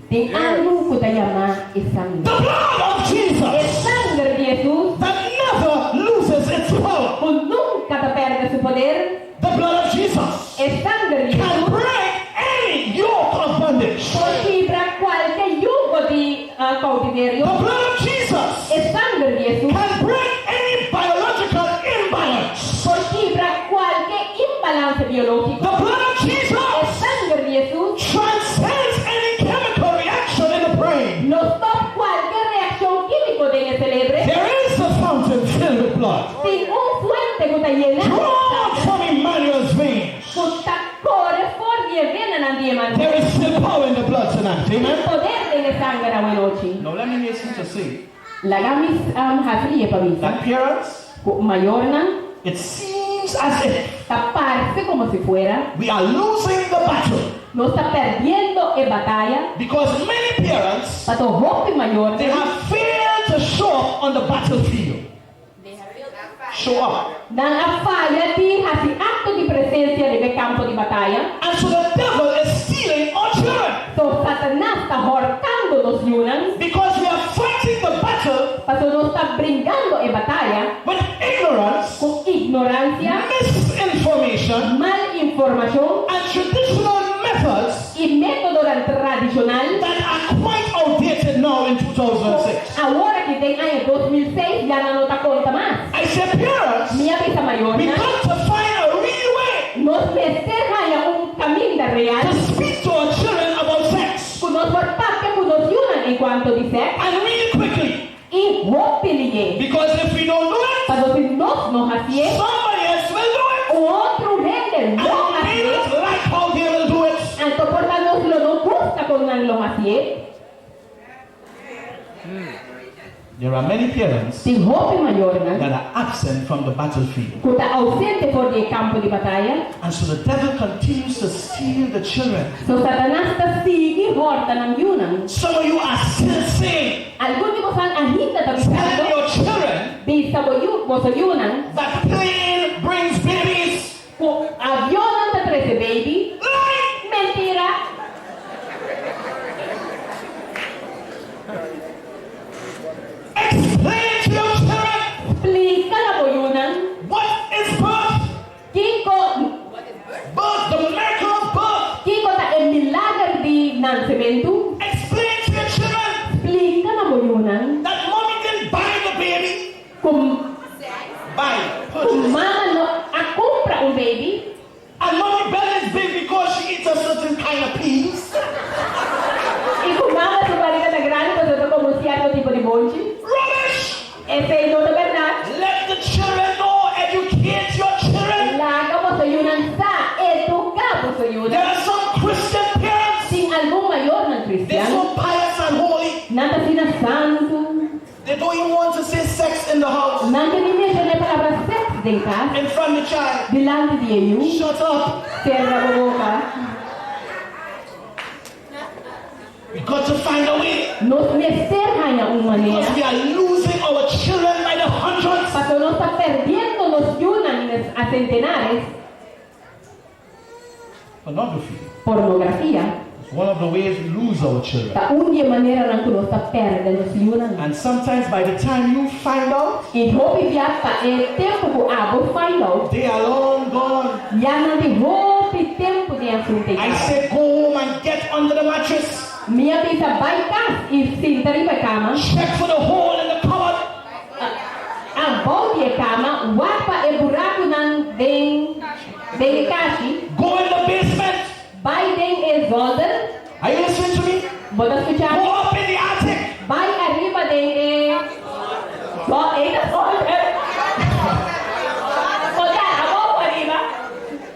Tin algu ku ta yama e sanger. The blood of E Jesus sanger di Hesus that never loses its power. Ku nunka ta pèrdè su poder. The blood of Jesus E sanger di can Hesus break any yoke of bondage. Por kibra kualke yugo di koutiverio. The blood of Jesus E sanger di Hesus can break any biological imbalance. Por kibra kualke imbalanse biológiko. The blood of E Jesus sanger di Hesus transcends any chemical reaction in the brain. Lo stòp kualke reakshon kímiko den e serebro. There is a fountain filled with blood. Tin un fuente ku ta yená Drawn from Emmanuel's veins. Ku ta kore for di e venanan di Emmanuel. There is still power in the blood tonight. Amen. Poder den e sanger awe nochi. Now let me hasten to say Laga mi hasi pa bisa that parents, Ku mayornan, it seems as if ta parse komo si fuera we are losing the battle. Nos ta pèrdiendo e bataya. Because many parents, Paso hopi mayor they have failed to show up on the battlefield. Show up. Nan a faya di hasi akto di presensia den kampo di bataya. And so the devil is stealing our children. So Satanas ta hòrtando nos yunan. Because we are fighting the battle Paso nos ta bringando e bataya with ignorance, ku ignoransia, misinformation, mal informashon and traditional methods i métodonan tradishonal that are quite outdated now in 2006. Awor aki den aña 2006 ya nan no ta konta mas. I say, parents, Mi a bisa mayor we nan, got to find a real way nos mester haña un kaminda real to speak to our children about sex. Ku nos por papia ku nos yunan en kuanto di sèks. And really quickly. I hopi lihé. Because if we don't do it, Paso si nos no hasié, somebody else will do it. Otro hende hende And lo we may hasié. not like how they will do it. Anto por ta nos lo no gusta kon nan lo hasié. There are many parents Tin hopi mayornan that are absent from the battlefield. ku ta ousente for di e kampo di bataya. And so the devil continues to steal the children. So Satanas ta sigui hòrta nan yunan. Some of you are still saying, Algun di bosan ainda ta telling bisando, your children bisa bo yu, boso yunan, that plane brings babies. ku avionnan ta trese baby. Lie! Mentira! Explain to your children Splika na bo yunan what is birth. kiko Birth, the miracle of birth. kiko ta e milager di nansementu. Explain to your children Splika na bo yunan that mommy didn't buy the baby. ku Buy, ku purchase. mama no a kumpra un baby. And mommy belly is big because she eats a certain kind of peas. I ku mama su barika ta grandi pasobra e ta kome un sierto tipo di bonchi. Rubbish! Esei no ta bèrdat. Let the children know, educate your children. Laga boso yunan sa, eduká boso yunan. There are some Christian parents, Tin algun mayornan they're kristian, so pious and holy, nan ta asina santu, they don't even want to say sex in the house nan ke ni menshoná e palabra sèks den kas, in front of the child. dilanti di e yu. Shut up. Sera bo boka. We got to find a way. Nos mester haña un manera. Because we are losing our children by the hundreds. Pasobra nos ta perdiendo nos yunan a sentenares. Pornography Pornografia is one of the ways we lose our children. ta un di e maneranan ku nos ta pèrdè nos yunan. And sometimes by the time you find out, I hopi bia pa e tempu ku abo find out, they are long gone. ya nan tin hopi tempu den asuntu ei I kaba. say go home and get under the mattress. Mi a bisa bai kas i sinta riba e kama. Check for the hole in the cupboard. Abou di e kama, wak pa e burakunan den den e kashi. Go in the basement. Bai den e zolder. Are you listening to me? Bo ta skucha Go mi? up in the attic. Bai ariba den e bo e ta zolder. Total, abou ariba.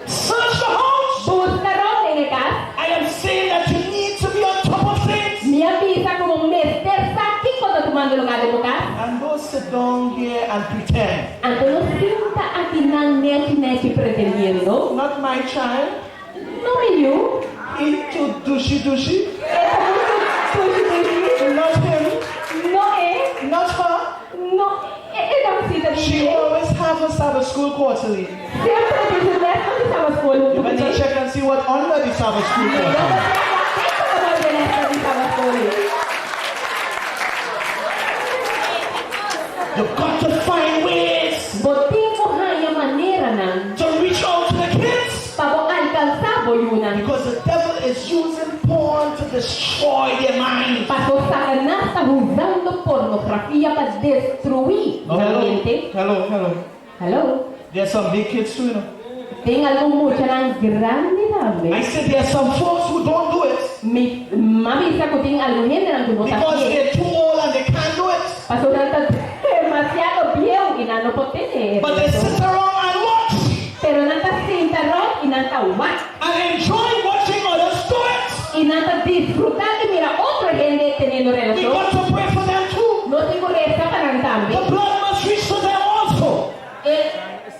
Search the house. Buska rònt den e kas. I am saying that you need to be on top of things. Mi a bisa ku bo mester sa kiko ta tumando lugá den bo kas. And don't sit down here and pretend. Anto no sinta akinan nechi nechi pretendiendo. Not my child. No mi yu. He too dushy dushy. E ta muchu dushi dushi. Not him. No e. Not her. No e e damsita di She dje. always have her Sabbath school quarterly. Semper e tin su lèsnan di Sabbath school huntu You better kuné. check and see what under the Sabbath school Mihó quarterly. bo chèk wak kiko ta bai den lèsnan di Sabbath school. You got to find ways Bo tin ku haña maneranan to reach out to the kids. pa bo alkansá bo yunan. Because the devil is using porn to destroy their minds. Paso Satanas ta usando pornografia pa destruí Oh, nan hello. mente. Hello, hello. Hello. There are some big kids too, you know. Tin algun muchanan grandi tambe. I said there are some folks who don't do it. Mi m'a bisa ku tin algun hendenan ku no ta Because hasié. they're too old and they can't do it. Pasobra nan ta demasiado bieu i nan no por tene e But they reto. sit around and watch. Pero nan ta sinta rònt i nan ta wak. And enjoy watching others do it. I nan ta disfrutá di mira otro hende teniendo We relashon. got to pray for them too. Nos tin ku resa pa nan tambe. The blood must reach to them also. E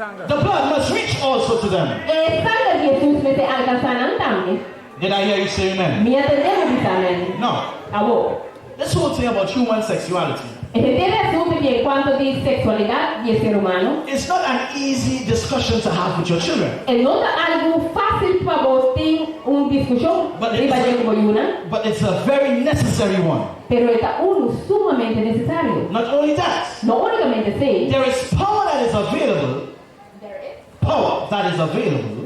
The blood must reach also to them. E sanger di Hesus mester alkansá nan tambe. Did I hear you say amen? Mi a tende bo bisa amen. Now, Awor, this whole thing about human sexuality. e henter asuntu di enkuanto di seksualidat di e ser humano. It's not an easy discussion to have with your children. E no ta algu fásil pa bo tin un diskushon riba dje ku bo yunan, But it's a very necessary one. pero e ta unu sumamente nesesario. Not only that, No únikamente esei. there is power that is available Power that is available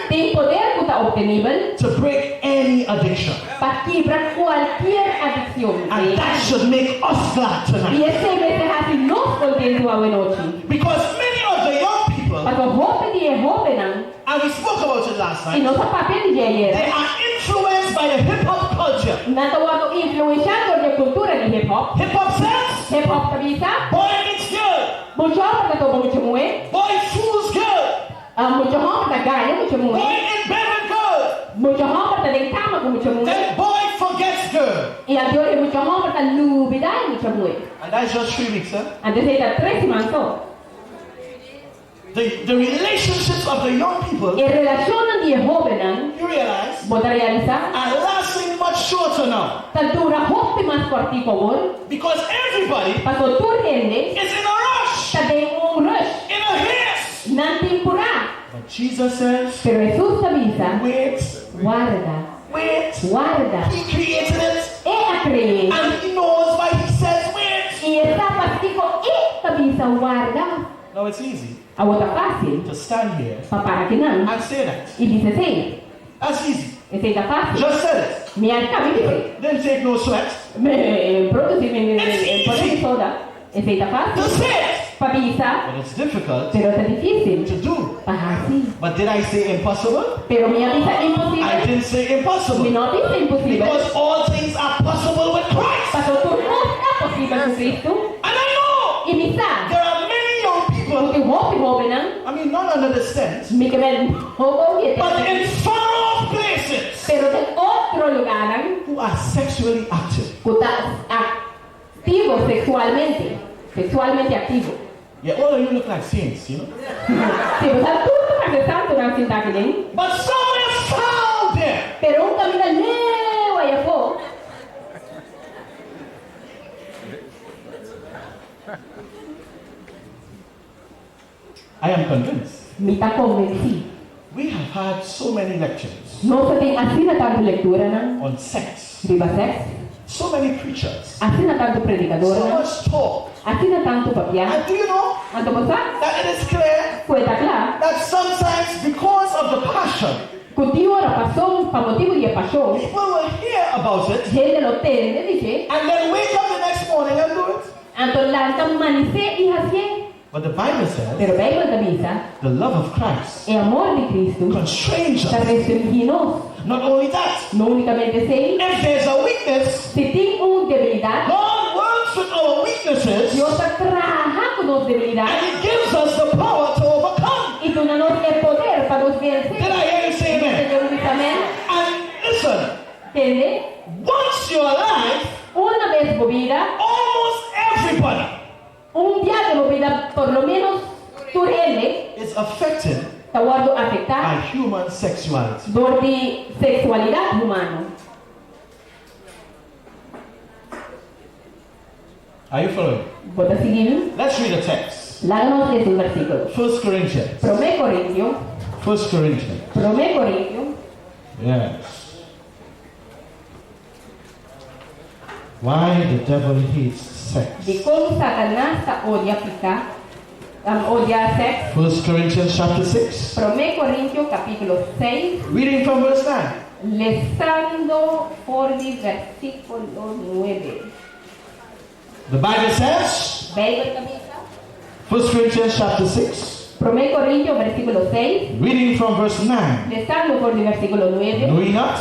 Tin poder ku ta obtenibel. To break any addiction. Pa kibra kualkier adikshon. And that should make us glad tonight. I esei mester hasi nos kontentu awenochi. Because many of the young people. Pasobra hopi di e hóbennan. And we spoke about it last I night. nos a papia di dje ayera. They are influenced by the hip hop culture. Nan ta wòrdu influenshá dor di e kultura di hip hop. Hip hop says. Hip hop ta bisa. Boy meets girl. Mucha hòmber ta topa mucha muhé. Boy fools girl. Mucha hòmber ta gaña mucha muhé. Boy in bed with girl. Mucha hòmber ta den kama ku mucha muhé. Then boy forgets girl. I anto e mucha hòmber ta lubidá e mucha muhé. And that's just 3 weeks, huh? Anto esei ta 3 siman so. The relationships of the young people, E relashonnan di e hóbennan, you realize, bo ta realisá, are lasting much shorter now. Ta dura hopi mas kòrtiku awor. Because everybody Pasobra tur hende is in a rush, ta den un rush. In a haste. Nan tin purá. But Jesus says, Pero Hesus ta bisa, wait, Warda, wait. Warda. He created it E a kre'é. And he knows why he says wait. I e sa pakiko e ta bisa warda. Now it's easy Awor ta fásil to stand here pa para akinan and say that. I bisa esei. That's easy. Esei ta fásil. Just said it. Mi a kaba di bis'é. Didn't take no sweat Mi produsí mi It's mi pone easy mi soda. Esei ta to fásil say it. pa bisa, But it's difficult pero ta difísil to do. pa hasi. But did I say impossible? Pero mi a bisa I imposibel? didn't say Mi impossible. no a bisa imposibel. Because all things are possible with Christ. Pasobra tur kos ta posibel ku Kristu. And I know I mi sa there are many young people, ku tin hopi hóbennan, I mean, not under the tent, mi ke men no but in far off places pero den otro lugánan who are sexually active. Ku ta aktivo seksualmente, seksualmente aktivo. Yeah, all of you look like saints. Si, boso tur ta parse santunan sintá aki den. But somewhere far there, Pero un kaminda leu ei afó. I am convinced. Mi ta konvensí. We have had so many lectures Nos a tin asina tantu lekturanan on sex, riba sèks, so many preachers, asina tantu so predikadornan, much talk. asina tantu papia. And do you know Anto bo sa that it is clear ku e ta kla that sometimes because of the passion, ku tin ora pason pa motibu di e pashon, people will hear about it hende lo tende di dje, and then wake up the next morning and do it? Anto lanta manisé i hasié. But the Bible says Pero Beibel ta bisa, the love of Christ e amor di Kristu constrains ta us. restringí nos. Not only that, No únikamente esei, if there's a weakness, si tin un debilidat, God works with our weaknesses Dios ta traha ku nos debilidat and He gives us the power to overcome. I duna nos e poder pa nos vense. Did I hear you say amen? Señor bisa amèn? And listen, Tende? once you're alive, Una bes bo bida, almost everybody un bia den bo bida por lo ménos tur hende is affected ta wòrdu afektá by human sexuality. dor di seksualidat humano. Are you following? Bo ta sigui mi? Let's read a text. Laga nos lesa un versíkulo. First Corinthians. Promé Korintio. First Corinthians. Promé Korintio. Yes. Why the devil hates sex. Dikon Satanas ta odia piká, odia sèks? First Corinthians chapter 6. Promé Korintio kapítulo 6. Reading from verse 9. Lesando for di versíkulo 9. The Bible says, Beibel ta bisa. 1 Corinthians chapter 6, Promé Korintio versíkulo 6. Reading from verse 9. Lesando for di versíkulo 9. Know ye not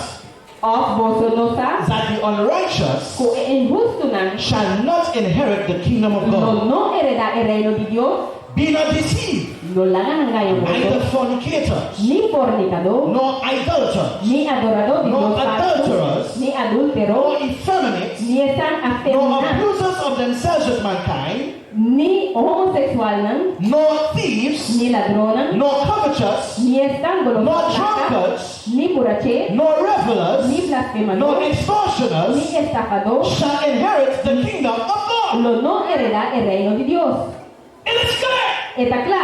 Òf boso no sa that the unrighteous ku e inhustunan shall not inherit the kingdom of lo God? no heredá e reino di Dios? Be not deceived, No laga nan gaña boso, neither fornicators, ni fornikadó, nor idolaters, ni adoradó di nor dios falsu, adulterers, ni adúltero, nor effeminate, ni esnan nor afeminá, abusers of themselves with mankind, ni homoseksualnan, nor thieves, ni ladronnan, nor covetous, ni esnan goloso nor plaka, drunkards, ni buraché, nor revelers, ni blasfemadó, nor ni extortioners estafadó, shall inherit the kingdom of God. lo no heredá e reino di Dios. It is clear. E ta kla.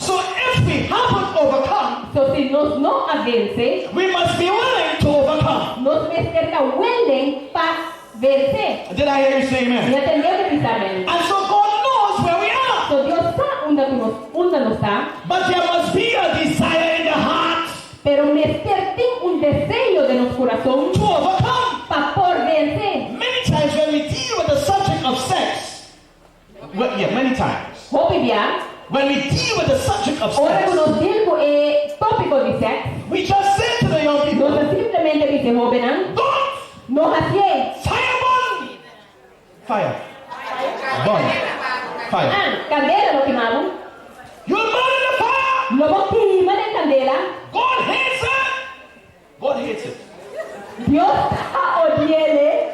So if we haven't overcome, So si nos no a vense, we must be willing to overcome. nos mester ta willing pa vense. Did I hear you say amen? Mi a tende bo bisa amèn. And so God knows where we are. So Dios sa unda ku nos, unda nos ta. But there must be a desire in the heart Pero mester tin un deseo den nos kurason to overcome. pa por vense. Many times when we deal with the subject of sex, well, yeah, many times. Hopi bia, When we deal with the subject of ora sex, ku nos deal ku e tópiko di sèks, we just say to the young people, nos simplemente bisa e hóbennan, don't no hasié. fire burn. Fire. Burn. Fire. Ah, kandela lo kima bo. You'll burn in the fire. Lo bo kima den kandela. God hates it. God hates it. Dios ta odi'é.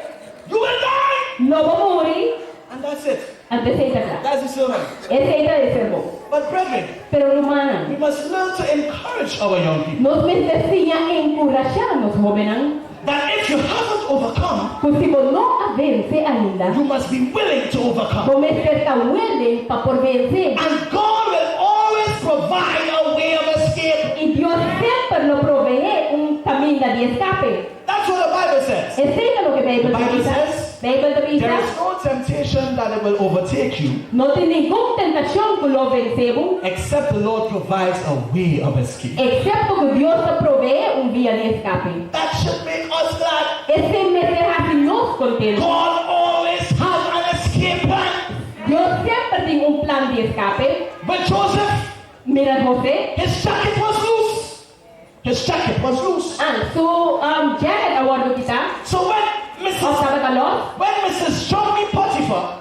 You will die. Lo bo muri. And that's it. Anto esei ta kla. That's the sermon. Esei ta e sermon. But brethren, Pero rumannan, we must learn to encourage our young people. Nos mester siña enkurashá nos hóbennan. That if you haven't overcome, Ku si bo no a vense ainda, you must be willing to overcome. Bo mester ta willing pa por vense. And God will always provide a way of escape. I Dios semper lo proveé un kaminda di eskape. That's what the Bible says. Esei ta loke Beibel The ta Bible bisa. says, Beibel ta bisa. There is no temptation that it will overtake you. No tin ningun tentashon ku lo vense bo. Except the Lord provides a way of escape. Eksepto ku Dios ta proveé un via di eskape. That should make us glad. Esei mester hasi nos kontentu. God always has an escape plan. Dios semper tin un plan di eskape. But Joseph, Mira José. His jacket was loose. His jacket was loose. Ah, su jacket a wòrdu kitá. So when Mrs. Òf tabata lòs. When Mrs. Johnny Potiphar.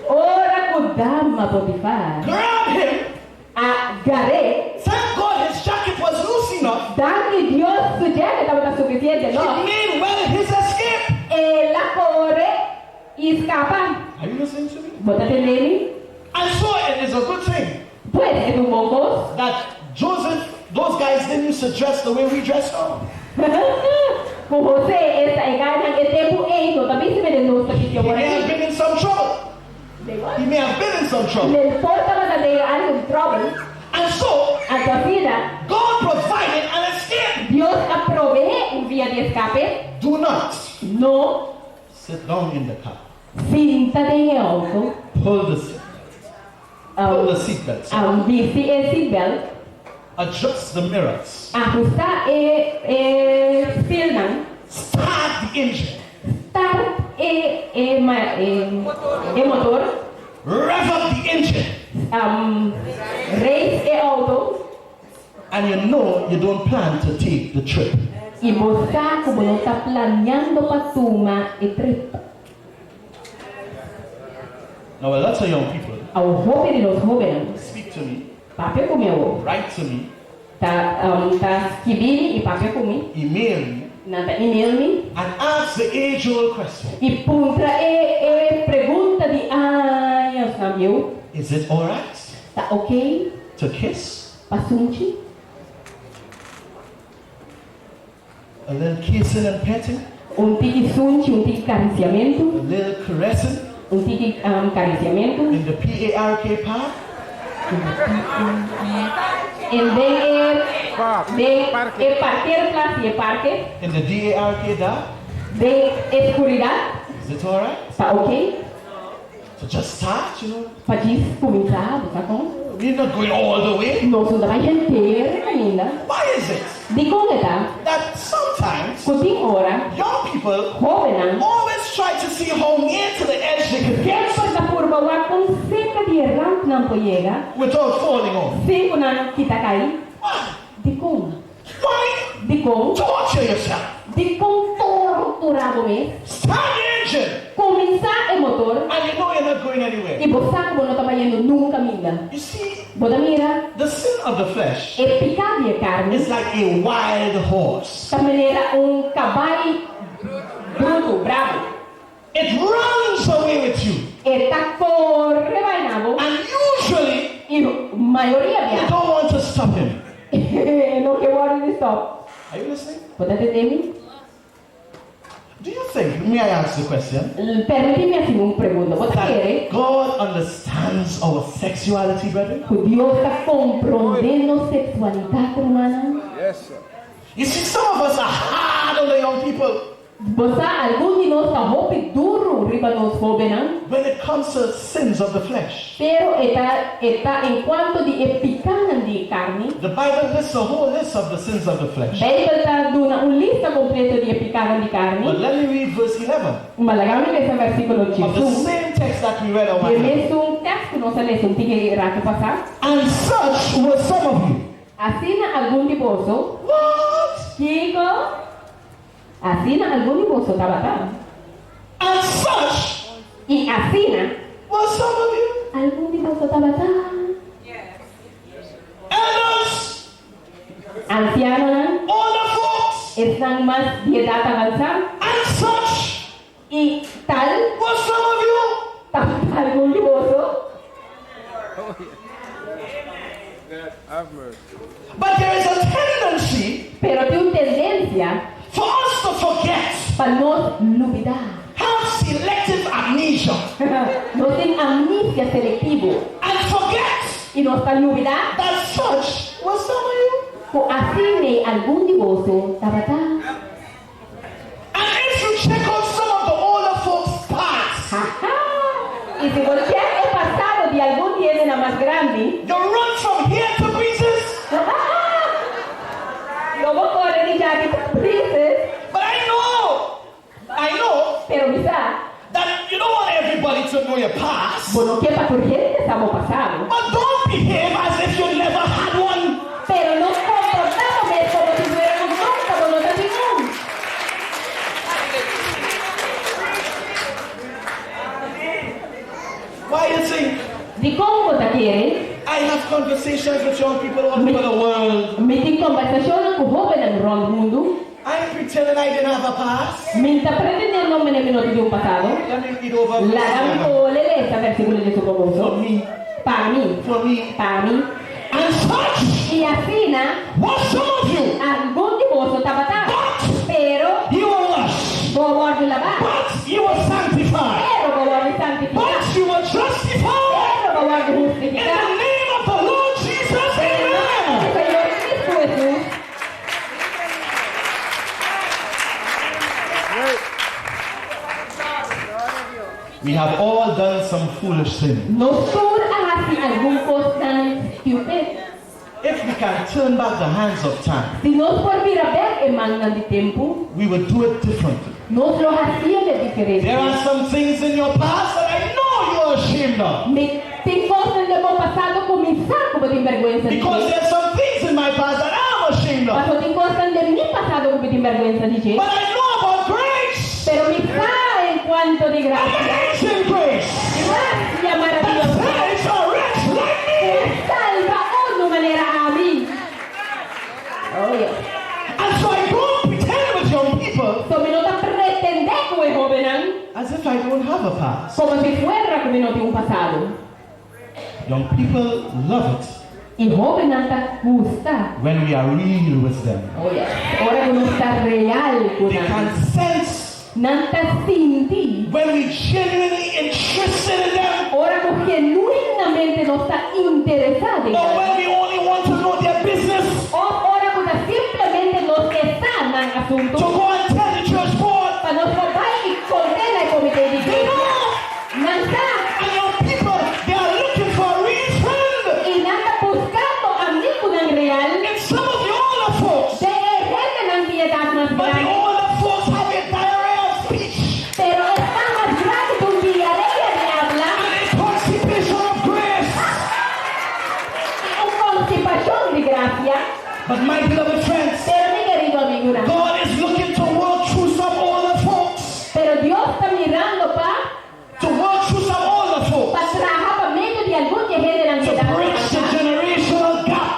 Ora ku dama Potifar. Grab him. A gar'é. Thank God his jacket was loose enough. Danki Dios su jacket tabata sufisiente lòs. He made well his escape. El a kore i skapa. Are you listening to me? Bo ta tende mi? And so it is a good thing. Pues e ta un bon kos. That Joseph, those guys didn't used to dress the way we dress now. Ku José esta e gainan e tempu ei no ta bisti mende nos ta bisti He awor may have aki. been in some trouble. He may have been in some trouble. Lo por tabata den algun tròbel. And so, Anto asina. God provided an escape. Dios a proveé un via di eskape. Do not. No. Sit down in the car. Sinta den e outo. Pull the seat belt. Pull the seat belt. Bisti e seat belt. Adjust the mirrors. Ahustá e e spilnan. Start the engine. Start e e e motor. Rev up the engine. Race e outo. And you know you don't plan to take the trip. I bo sa ku bo no ta planiando pa tuma e trip. Now a lot of young people. Awo hopi di nos hóbennan. Speak to me. Papia ku mi awo. Write to me. Ta ta skibi mi i papia ku mi. Email me. Nan ta email mi. And ask the age old question. I puntra e e pregunta di añosnan bieu. Is it alright? Ta okay? To kiss? Pa sunchi? A little kissing and petting? Un tiki sunchi, un tiki karisiamentu. A little caressing? Un tiki karisiamentu. In the PARK park? En den e den e parkeerplaats di e parke. In the DARK dark? Den e skuridat. Is it alright? Ta okay? To just start, you know? Pa djis kuminsá, bo sa kon? We're not going all the way. Nos no ta bai henter kaminda. Why is it? Dikon e ta? That sometimes. Ku tin ora. Young people. Hóbennan. Always try to see how near to the edge they can get. Semper ta purba wak kon serka di e rantnan por yega. Without falling off. Sin ku nan kita kai. Why? Dikon? Why? Dikon? Torture yourself. Dikon torturá bo mes? Start the engine. Kuminsá e motor. And you know you're not going anywhere. I bo sa ku bo no ta bayendo nunka minda. You see. Bo ta mira. The sin of the flesh. E piká di e karni. Is like a wild horse. Ta manera un kabai brutu, brabu. It runs away with you. E ta kore bai na bo. And usually. I mayoria bia. You don't want to stop him. E no ke wòrdu di stòp. Are you listening? Bo ta tende mi? Do you think, may I ask the question? Permití mi hasi un pregunta. Bo ta kere. That God understands our sexuality, brethren? Ku Dios ta komprondé nos seksualidat, rumannan? Yes, sir. You see, some of us are hard on the young people. Bo sa, algun di nos ta hopi duru riba nos hóbennan. When it comes to sins of the flesh. Pero e ta e ta en kuanto di e pikánan di e karni. The Bible lists a whole list of the sins of the flesh. Beibel ta duna un lista kompleto di e pikánan di karni. But let me read verse 11. Ma laga mi lesa versíkulo Of the diesun. same text that we read a Di while e ago. mesun tèks ku nos a lesa un tiki ratu pasá. And such were some of you. Asina algun di boso. What? Kiko? Asina algun di boso tabata. And such. I asina. Were some of you. Algun di boso tabata. Ansianonan, Older folks, Esnan mas di edat avansá. And such I tal was some of you. Tabata algun di boso. But there is a tendency Pero tin un tendensia for us to forget. Pa nos lubidá. Have selective amnesia. Nos tin amnesia selektivo. And forget. I nos ta lubidá. That such was some of you. Ku asin'ei algun di boso tabata. And if you check out some of the older folks' past. Haha! I si bo chèk e pasado di algun di hendenan mas grandi. You run from here to Breezes. Lo bo kore di djaki pa Breezes. But I know, I know. Pero mi sa. That you don't want everybody to know your past. Bo no ke pa tur hende sa bo pasado. But don't behave as if you never had one. Pero no komportá bo mes komo si fuera ku nunka bo no ta tin un. Why you think? Dikon bo ta kere? I have conversations with young people all over the world. Mi tin kombersashonnan ku hóbennan rònt mundu. I'm pretending I didn't have a past. Mi ta pretendiendo mene mi no tin un pasado. Let me read over verse Laga mi 11. kole lesa versíkulo di su komoso. For me. Pa mi. For me. Pa mi. And such. I asina. Was some of you. Algun di boso tabata. But. Pero. You were washed. Bo wòrdu labá. But you were sanctified. Pero bo wòrdu santifiká. But you were justified. Pero bo wòrdu hustifiká. In the name of the Lord Jesus, Den nòmber di amen. Señor Kristu Hesus. We have all done some foolish things. Nos tur a hasi algun kosnan stupid. If we can turn back the hands of time. Si nos por bira bek e mannan di tempu. We would do it differently. Nos lo hasiele diferente. There are some things in your past that I know you are ashamed of. Mi tin kosnan den bo pasado ku mi sa ku bo tin bèrgwensa di dje. Because there are some things in my past that I'm ashamed of. Paso tin kosnan den mi pasado ku mi tin bèrgwensa di dje. But I know about grace. Pero mi sa en kuanto di grasia. Amazing grace. Grasia maravioso. That saves a wretch like me. Ku salba unu manera ami. Oh yes. And so I don't pretend with young people. So mi no ta pretendé ku e hóbennan. As if I don't have a past. Komo si fuera ku mi no tin un pasado. Young people love it. E hóbennan ta gusta. When we are real with them. Oh yes. Ora ku nos ta real ku They nan. can sense. Nan ta sinti. When we genuinely interested in them. Ora ku genuinamente nos ta interesá den Or nan. when we only want to know their business. Òf ora ku ta simplemente nos ke sa nan asuntu. To go and tell the church board. Pa nos por bai i konté na e komité di They iglesia. know. Nan sa. And young people, they are looking for a real friend. I nan ta buskando amigunan real. It's some of the older folks. Den e hendenan di edat mas But the grandi. older folks have a diarrhea of speech. Pero esnan mas grandi ta un diarea di habla. And a constipation of grace. I un constipacion di gracia. But my beloved friends. Pero mi kerido amigunan. God is looking to work through some older folks. Pero Dios ta mirando pa. To work through some older folks. Pa traha pa medio di algun di e hendenan di To edat bridge the avanzá. generational gap.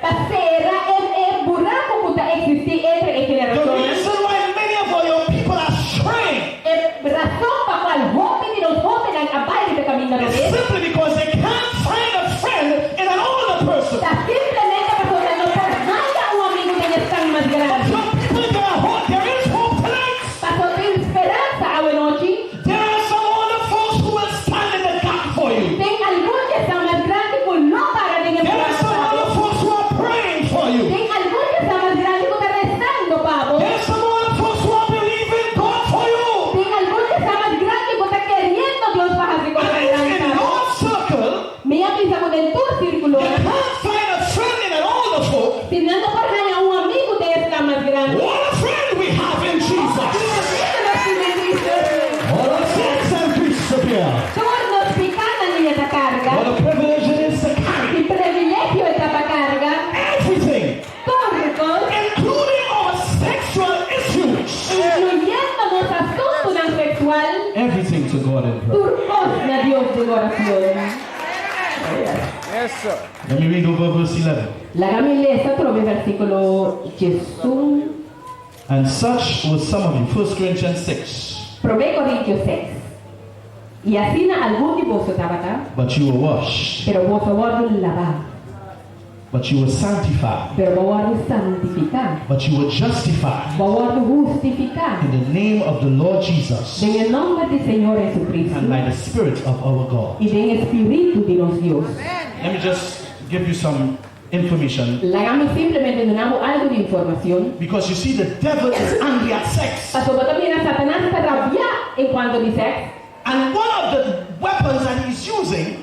Pa sera e e buraco ku ta eksistí entre e The generashonnan. reason why many of our young people are straying. E rason pa kual hopi di nos hóbennan a bai riba e kaminda Is robes. simply because they can't find a friend in an older person. Ta simplemente pasobra no por haya un amigu den esnan mas But grandi. young people, there are hope, there is hope tonight. Pasobra tin speransa awenochi. There are some older folks who will stand in the gap for you. Tin algun di esnan mas grandi ku lo para den e There are buraku some pa bo. older folks who are praying for you. Tin algun di esnan mas grandi ku ta rezando pa bo. There are some older folks who are believing God for you. Tin algun di esnan mas grandi ku ta keriendo Dios pa hasi And kosnan if grandi in pa bo. your circle, Yes, sir. Let me read over verse 11. Laga mi lesa atrobe versíkulo 11. And such were some of you. 1 Corinthians 6. Promé Korintio 6. I asina algun di boso tabata. But you were washed. Pero boso a wòrdu labá. But you were sanctified. Pero bo a wòrdu santifiká. But you were justified. Bo a wòrdu hustifiká. In the name of the Lord Jesus. Den e nòmber di Señor Jesucristo. And by the Spirit of our God. I den e Spiritu di nos Dios. Let me just give you some information. Laga mi simplemente duna bo algu di informacion. Because you see the devil is angry at sex. Pasobra bo ta mira Satanas ta rabia en cuanto di sex. And one of the weapons that he's using.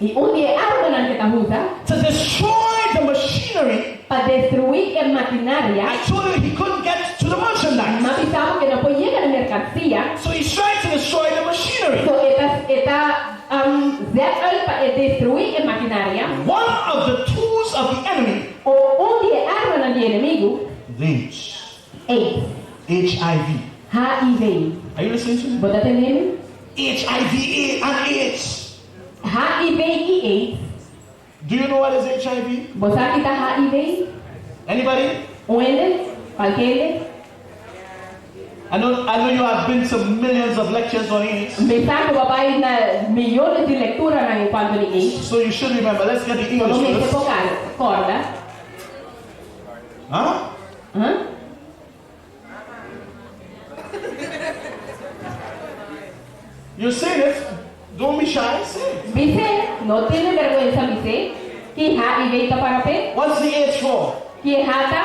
I un di e armanan ke ta usa. To destroy the machinery. Pa destrui e makinaria. I told you he couldn't get to the merchandise. M'a bisa bo ke no por yega na merkansia. So he's trying to destroy the machinery. So e ta e ta zet uit pa e destruí e makinaria. One of the tools of the enemy. O un di e armanan di enemigu. Aids. Aids. HIV. HIV. Are you listening to me? Bo ta tende mi? HIV and AIDS. HIV i AIDS. Do you know what is HIV? Bo sa ki ta HIV? Anybody? Un hende? Kualke hende? I know, I know you have been to millions of lectures on AIDS. Mi sa ku bo a bai na miyones di lekturanan en kuanto di AIDS. So you should remember. Let's get the So bo English mester first. por kòrda. Huh? Huh? You say it, don't be shy, say it. Bis'é, no tene bèrgwensa bis'é, ki HIV ta para p'e? What's the H for? Ki e H ta?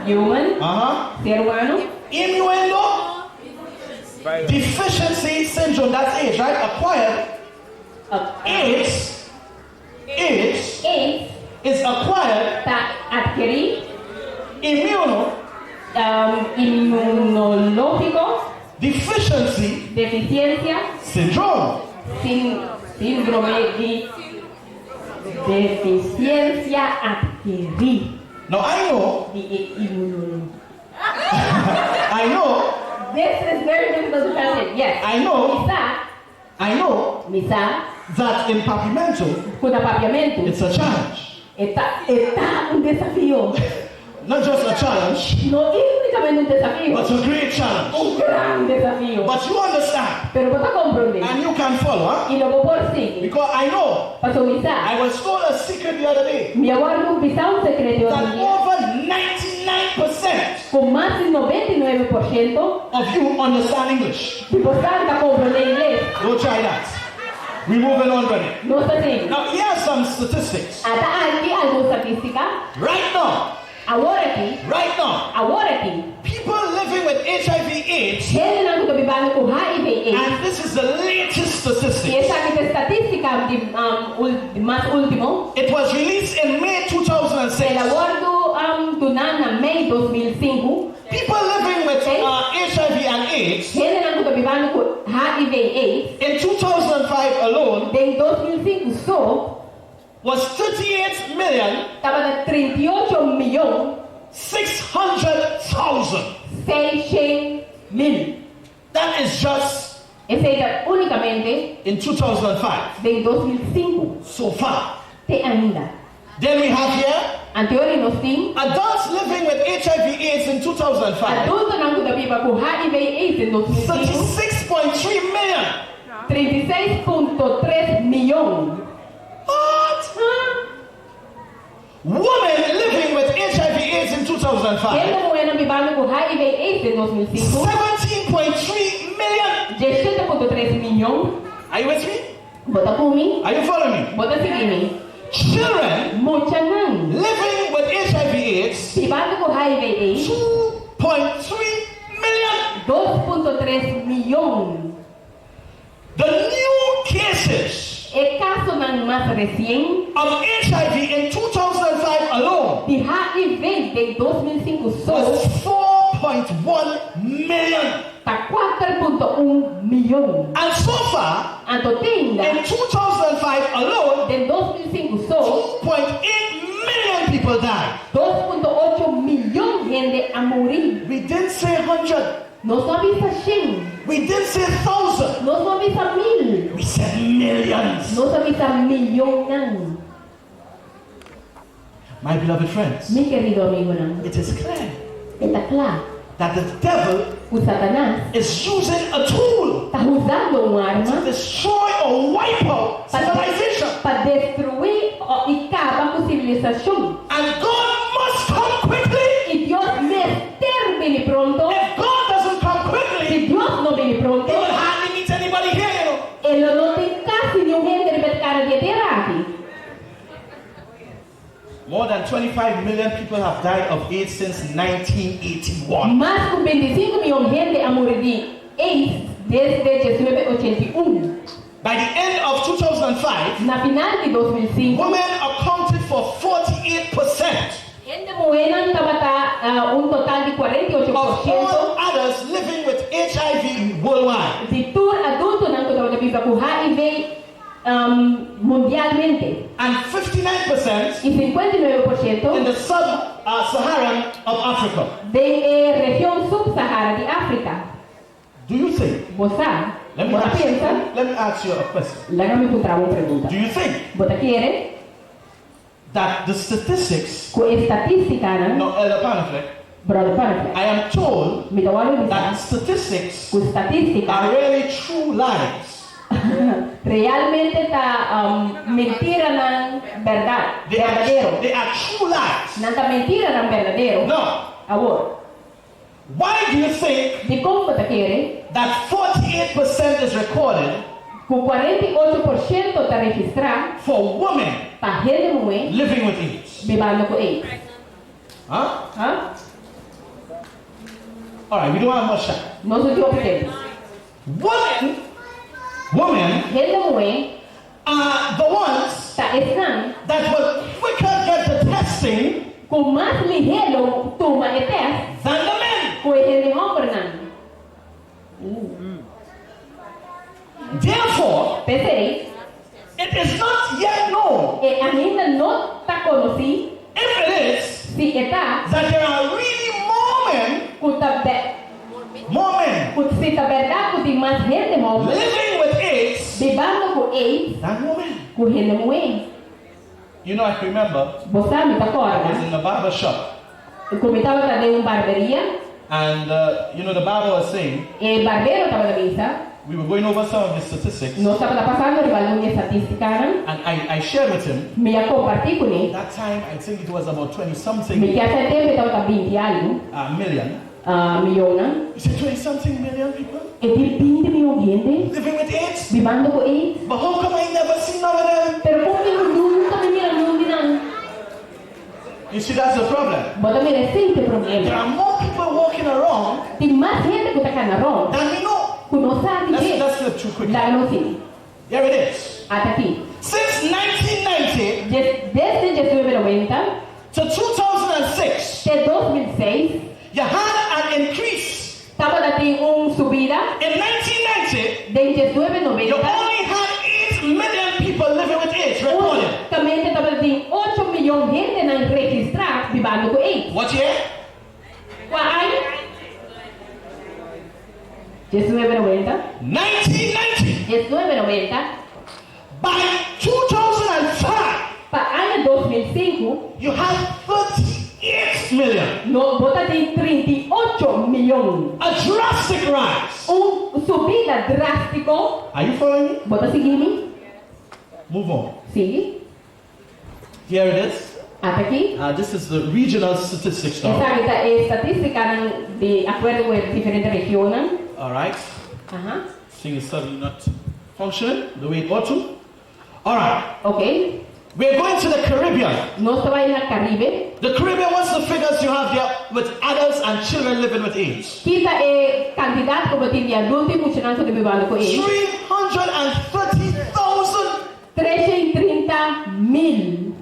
Human. Uh-huh. Ser humano. Innuendo? Deficiency syndrome, that's H, right? Acquired. AIDS, AIDS, AIDS is acquired. Ta adkerí. Immuno. Inmunológiko. Deficiency. Defisiensia. Syndrome. Sin, síndrome di defisiensia adkerí. Now I know. Di e inmunológiko. I know. This is very difficult to translate. Yes. I know. Mi sa. I know. Mi sa. That in Papiamento. Ku na Papiamentu. It's a challenge. E ta, e ta un desafio. Not just a challenge. No únicamente un desafio. But a great challenge. Un gran desafio. But you understand. Pero bo ta komprondé. And you can follow, huh? I lo bo por sigui. Because I know. Pasobra mi sa. I was told a secret the other day. Mi a wòrdu bisa un sekreto otro That dia. over 99%. Ku mas di 99%. Of you understand English. Di bosan ta komprondé ingles. Don't try that. We moving on brother. Nos ta sigui. Now here are some statistics. Ata aki algun statistica. Right now. Awor aki. Right now. Awor aki. People living with HIV AIDS. Hendenan ku ta bibando ku HIV AIDS. And this is the latest statistics. I esaki ta e statistica di mas ultimo. It was released in May 2006. El a wòrdu duná na mei 2005. People living with HIV and AIDS. Hendenan ku ta bibando ku HIV AIDS. In 2005 alone. Den 2005 so. Was 38 million. Tabata 38 miyon. 600,000. Seishen mil. That is just. Esei ta únikamente. In 2005. Den 2005. So far. Te ainda. Then we have here. Anto nos tin. Adults living with HIV AIDS in 2005. Adultonan ku ta biba ku HIV AIDS den 2005. 36.3 million. 36.3 miyon. What? Women living with HIV AIDS in 2005. Hende muhénan bibando ku HIV AIDS den 2005. 17.3 million. 17.3 miyon. Are you with me? Bo ta ku mi? Are you following me? Bo ta sigui mi? Children. Muchanan. Living with HIV AIDS. Bibando ku HIV AIDS. 2.3 million. 2.3 miyon. The new cases. E kasonan mas resien. Of HIV in 2005 alone. Di HIV den 2005 so. Was 4.1 million. Ta 4.1 miyon. And so far. Anto te ainda. In 2005 alone. Den 2005 so. 2.8 million people died. 2.8 miyon hende a muri. We didn't say hundred. Nos no a bisa shen. We didn't say thousand. Nos no a bisa mil. We said millions. Nos a bisa mionnan. My beloved friends, Mi kerido amigunan, it is clear e ta kla that the devil ku Satanas is using a tool ta usando un to arma destroy or wipe out civilization. pa destruí i kaba ku sivilisashon. And God must come quickly. I Dios mester bini pronto. If God doesn't come quickly, Si Dios no bini he pronto, will hardly meet anybody here. e lo no tin kasi niun hende riba e kara di e tera aki. More than 25 million people have died of AIDS since 1981. Mas ku 25 mion hende a muri di AIDS desde 1981. By the end of 2005, Na final di 2005, women accounted for 48% hende muhénan tabata un total di 48 of por siento all adults living with HIV worldwide. di tur adultonan ku tabata biba ku HIV mundialmente. And 59% I 59% in the sub-Saharan of Africa. Den e region sub-Sahara di Afrika. Do you think? Bo sa? Let me Bo ta ask, pensa? let me ask you a question. Laga mi puntra bo un pregunta. Do you think Bo ta kere that the statistics, ku e statistikanan, no, Elder Panafleck, Brother Panafleck, I am told mi ta wòrdu bisa that statistics ku statistika are really true lies. Realmente ta mentiranan bèrdat, They are, berdadero. they are true lies. Nan ta mentiranan berdadero. Now, Awor, why do you think dikon bo ta kere that 48% is recorded ku 48% ta registrá for women pa hende muhé living with AIDS? bibando ku AIDS? Huh? Ha? All right, we don't have much time. Nos no tin hopi tempu. Women, women Hende muhé are the ones ta esnan that will quicker get the testing ku mas lihé lo tuma e tèst than the men. ku e hende hòmbernan. Therefore, P'esei, it is not yet known e ainda no ta konosí if it is si e ta that there are really more men, ku ta be, more men ku si ta bèrdat ku tin mas hende hòmber living with AIDS bibando ku AIDS than women. ku hende muhé. I remember Bo sa, mi ta I was kòrda in the barber shop, ku mi tabata den un barberia and the barber was saying, e barbero tabata bisa, we were going over some of the statistics, nos tabata pasando riba algun di e statistikanan, and I shared with him, mi a kompartí kuné, that time I think it was about 20 something mi ke asa e tempu e tabata 20 algu million. Mionnan. He said 20 something million people E di 20 mion hende living with AIDS? bibando ku AIDS? But how come I never see none of them? Pero kon ku nunka mi mira niun di nan? You see, that's the problem. Bo ta mira esei ta e There problema. are more people walking around Tin mas hende ku ta kana rònt than we know. ku nos sa di Let's, dje. let's flip through quickly. Laga nos sigui. Here it is. Ata aki. Since 1990 Desde 1990 to 2006, te 2006, you had an increase. Tabata tin un subida. In 1990, Den 1990, you only had 8 million people living with AIDS recorded. Únikamente tabata tin 8 mion hendenan registrá bibando ku AIDS. What year? Kua aña? 1990. 1990. 1990. By 2005, Pa aña 2005, you had 38 million. No, bo tatin 38 mion. A drastic rise. Un subida drástiko. Are you following me? Bo ta sigui mi? Move on. Sigui. Here it is. Ata aki. This is the regional statistics now. Esaki ta e statistikanan di akuerdo ku e diferente regionnan. All right. Aha. Thing is suddenly not functioning the way it ought to. All right. Ok. We're going to the Caribbean. Nos ta bai na Caribe. The Caribbean, what's the figures you have there with adults and children living with AIDS? Ki ta e kantidat ku bo tin di adulto i muchanan ku ta bibando ku AIDS? 330,000. 330 mil.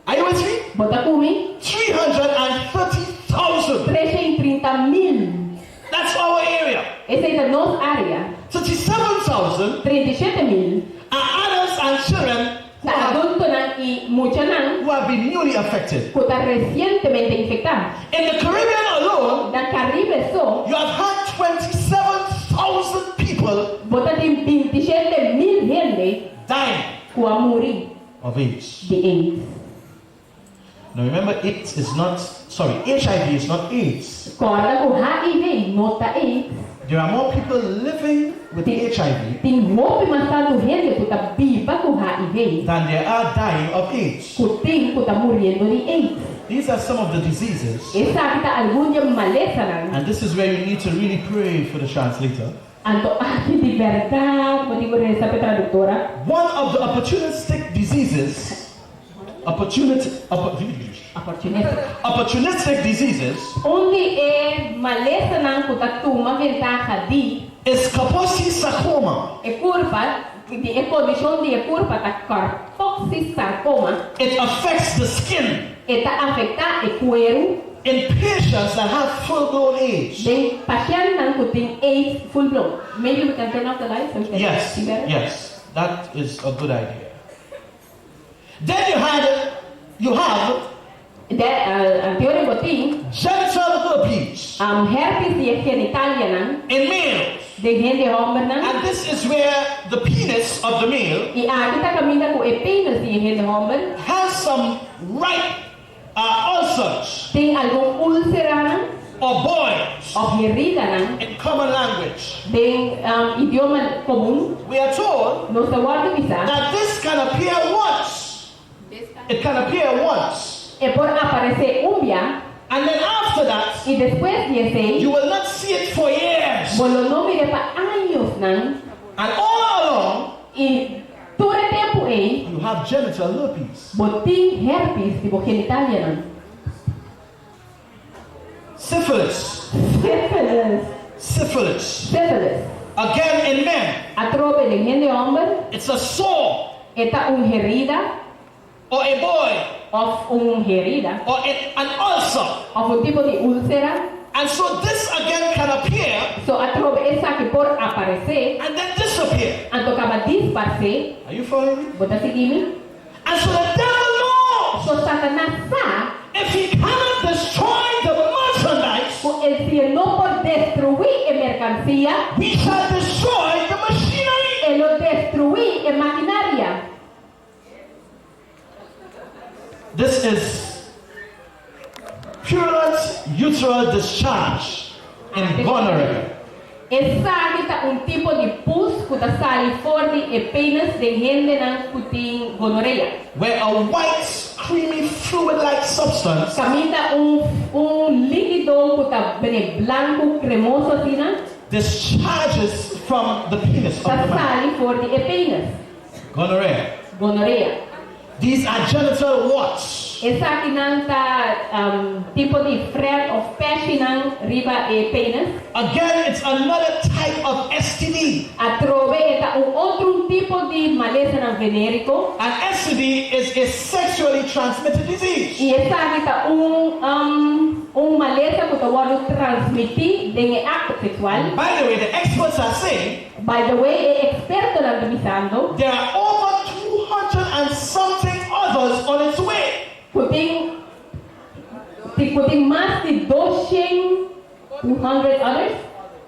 Are you with me? Bo ta ku mi? 330,000. 330 mil. That's our area. Esei ta nos área. 37,000 37 mil are adults and children ta adultonan i muchanan who have been newly affected. ku ta resientemente infektá. In the Caribbean alone, Na Caribe so, you have had 27,000 27,000 people Bo tabatin 27 mil hende dying ku a muri of AIDS. Di AIDS. Now remember, AIDS is not, sorry, HIV is not AIDS. Kòrda ku HIV no ta AIDS. There are more people living with HIV Tin hopi mas tantu hende ku ta biba ku HIV than there are dying of AIDS. ku tin ku ta muriendo di AIDS. These are some of the diseases, Esaki ta algun di e malesanan. And this is where you need to really pray for the translator. Anto aki di berdat, bo tin ku resa pa e traduktor. One of the opportunistic diseases, Opportunistic. Opportunistic diseases Un di e malesanan ku ta tuma ventaha di is Kaposi sarcoma. E kurpa, di e kondishon di e kurpa ta Kaposi sarcoma. It affects the skin E ta afektá e kueru in patients that have full-blown AIDS. Den pashèntnan ku tin AIDS full blown. Maybe we can turn off the light so we can Yes, see better. Yes, that is a good idea. Then you have De, anterior bo tin genital herpes herpes di genitalianan in males. Den hende hòmbernan. And this is where the penis of the male I aki ta kaminda ku e penis di hende hòmber has some ripe ulcers tin algun úlseranan or boils òf heridanan in common language. Den idioma komun. We are told Nos ta wòrdu bisá that this can appear once. It can appear once. E por aparesé un bia And then after that, i despues di esei you will not see it for years. Bo lo no mir'é pa añanan. And all along, I tur e tempu ei you have genital herpes. Bo tin herpes di bo genitalianan. Syphilis. Syphilis. Syphilis. Syphilis. Again in men, Atrobe den hende hòmber, it's a sore e ta un herida or a boil òf un herida or an ulcer. Òf un tipo di úlsera. And so this again can appear So atrobe esaki por aparesé and then disappear. Anto kaba disparsé. Are you following me? Bo ta sigui mi? And so the devil knows So Satanas sa if he cannot destroy the merchandise, ku si e no por destruí e merkansia, we shall destroy the machinery. E lo destruí e makinaria. This is purulent urethral discharge in gonorrhea. Esaki ta un tipo di pus ku ta sali for di e penis di hendenan ku tin gonorea. Where a white, creamy, fluid-like substance Kaminda un líkido ku ta bini blanku, kremoso asina, discharges from the penis of ta the man. Sali for di e penis. Gonorrhea. Gonorea. These are genital warts. Esakinan ta tipo di frèt òf pèchinan riba e penis. Again, it's another type of STD. Atrobe e ta un otro tipo di malesanan venériko. An STD is a sexually transmitted disease. I esaki ta un malesa ku ta wòrdu transmití den e akto seksual. By the way, the experts are saying By the way, e ekspertonan ta bisando there are over 200 and something others on its way. Ku tin mas di 200, 200 others,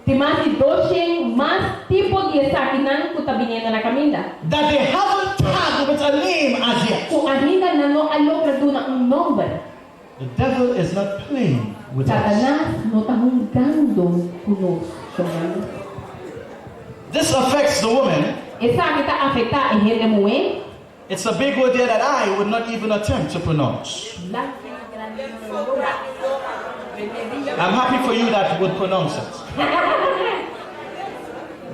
tin mas di 200 mas tipo di esakinan ku ta bini na kaminda. That they haven't tagged with a name as yet. Ku ainda nan no a logra duna un nòmber. The devil is not playing with us. Satanas no ta hungando ku nos, jogando. This affects the woman. Esaki ta afektá e hende muhé. It's a big word there that I would not even attempt to pronounce. I'm happy for you that would pronounce it.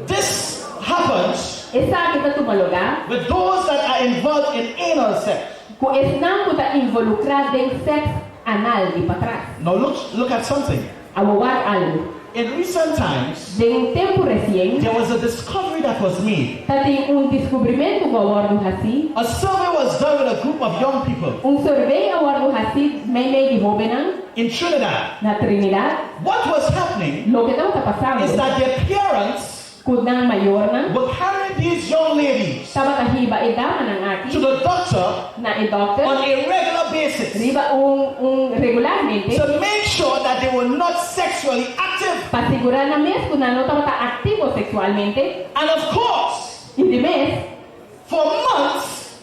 This happens Esaki ta tuma lugá with those that are involved in anal sex. Ku esnan ku ta involukrá den seks anal di patras. Now look at something. Awor wak algu. In recent times, Den tempu resien, there was a discovery that was made. Tabatin un deskubrimentu ku a wòrdu hasí. A survey was done with a group of young people Un survey a wòrdu hasí meimei di hóbennan in Trinidad. Na Trinidad. What was happening Loke tabata pasando is that their parents ku nan mayornan were carrying these young ladies tabata hiba e damanan aki to the doctor na e dòkter on a regular basis. basis Riba un regularmente to make sure that they were not sexually active. Pa sigurá nan mes ku nan no tabata aktivo seksualmente. And of course, I di mes, for months,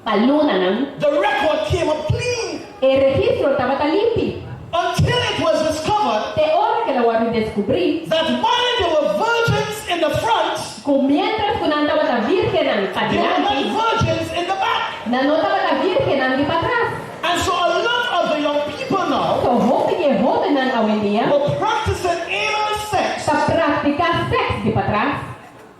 pa lunanan, the record came up clean e registro tabata limpi. Until it was discovered Te ora ku el a wòrdu deskubrí that while they were virgins in the front, ku miéntras ku nan tabata vírgennan they were not padilanti, virgins in the back. Nan no tabata vírgennan di patras. And so a lot of the young people now So hopi di e hóbennan awendia were practicing anal sex ta praktiká sèks di patras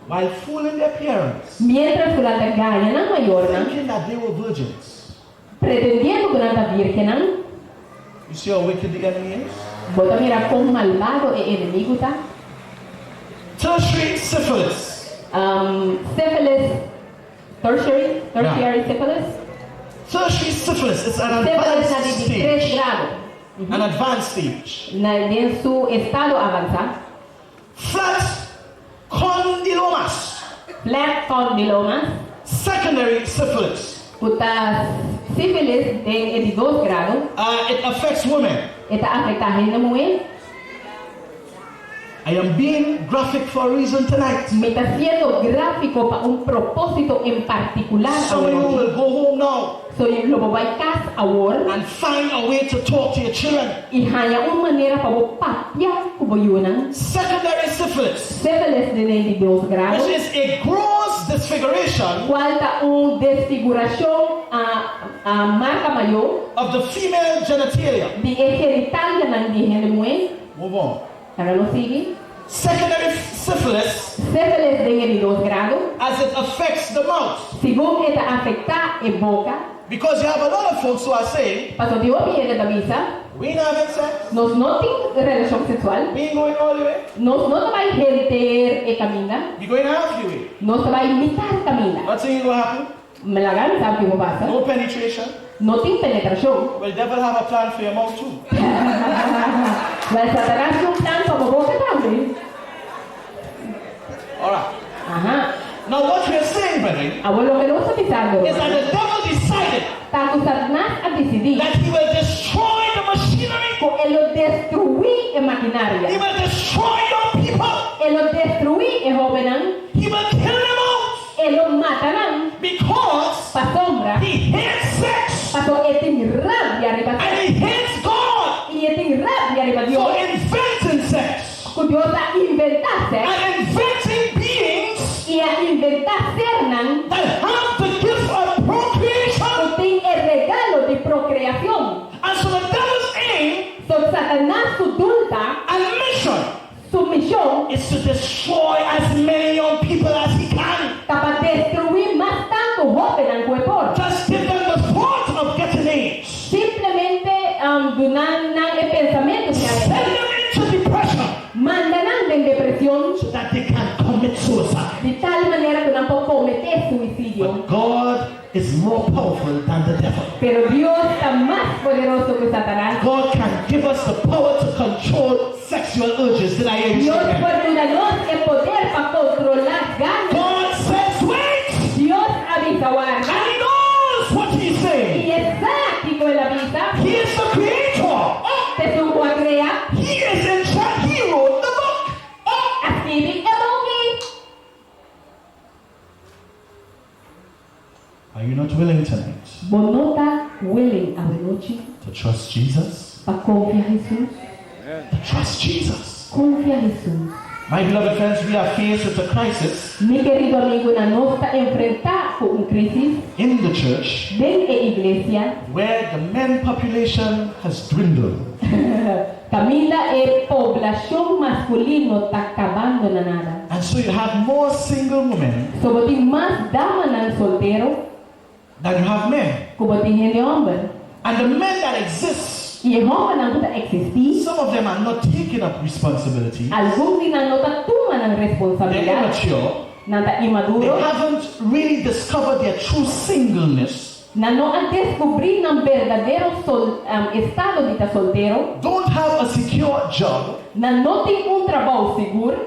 while fooling their parents, miéntras ku nan ta gaña nan mayornan, thinking that they were virgins. Pretendiendo ku nan ta vírgennan. You see how wicked the enemy is? Bo ta mira kon malbado e enemigu ta? Tertiary syphilis. Syphilis, tertiary, tertiary syphilis. Tertiary syphilis is an Syphilis na advanced di di tres stage. grado. An advanced stage. Na den su estado avansá. Flat condylomas. Flat condylomas. Secondary syphilis. Ku ta sífilis den e di dos grado. It affects women. E ta afektá hende muhé. I am being graphic for a reason tonight. Mi ta siendo gráfiko pa un propósito en partikular Some of you awonochi. will go home now So lo bo bai kas awor and find a way to talk to your children. I haña un manera pa bo papia ku bo yunan. Secondary syphilis, Sífilis den e di dos grado, which is a gross disfiguration kual ta un desfigurashon a a marka mayó of the female genitalia. Di e genitalianan di hende muhé. Move on. Laga nos sigui. Secondary syphilis. Sífilis den e di dos grado. As it affects the mouth. Segun e ta afektá e boka. Because you have a lot of folks who are saying. Pasobra tin hopi hende ta bisa. We ain't having sex. Nos no tin relashon seksual. We ain't going all the way. Nos no ta bai henter e kaminda. We going half the way. Nos ta bai mitar kaminda. Nothing ain't gonna happen. Laga mi sa kiko pasa. No penetration. No tin penetrashon. Well, devil have a plan for your mouth too. Well, Satanas tin un plan pa bo boka tambe. Alright. Aha. Now what we are saying, brethren, Awor loke nos ta bisando, is that rumannan, the devil decided ta ku Satanas a disidí that he will destroy the machinery. ku e lo destruí e makinaria. He will destroy young people. E lo destruí e hóbennan. He will kill them out. E lo mata nan. Because Pasobra. he hates sex. Paso e tin rabia riba And he hates God. I e tin rabia riba Dios. For inventing sex. Ku Dios a inventá sex. And inventing beings. I a inventá sernan. That have the gift of procreation. Ku tin e regalo di prokreashon. And so the devil's aim. So Satanas su dulta. And mission. Su mishon. Is to destroy as many young people as he can. Ta pa destruí mas tantu hóbennan ku e por. Just give them the thought of getting AIDS. Simplemente duna nan e pensamentu di haña Send them into depression. Manda nan den depresion. So that they can commit suicide. Di tal manera ku nan por kometé suisidio. But God is more powerful than the devil. Pero Dios ta mas poderoso ku Satanas. God can give us the power to control sexual urges. Did I hear you say Dios that? por duna nos e poder pa kontrolá gana. God says wait! Dios a bisa warda. And he knows what he's saying. I e sa kiko el a bisa. He is the creator. E ta esun ku a krea. He is in charge. He wrote the book. E a skibi e buki. Are you not willing tonight? Bo no ta willing awenochi? To trust Jesus? Pa konfia Hesus? To trust Jesus. Konfia Hesus. My beloved friends, we are faced with a crisis. Mi kerido amigunan, nos ta enfrentá ku un krísis. In the church. Den e iglesia. Where the men population has dwindled. Kaminda e poblashon maskulino ta kabando na nada. And so you have more single women. So bo tin mas damanan soltero. Than you have men. Ku bo tin hende hòmber. And the men that exist. I e hòmbernan ku ta eksistí. Some of them are not taking up responsibility. Algun di nan no ta tuma nan They're responsabilidat. immature. Nan ta imaduro. They haven't really discovered their true singleness. Nan no a deskubrí nan berdadero sol, estado di ta soltero. Don't have a secure job. Nan no tin un trabou sigur.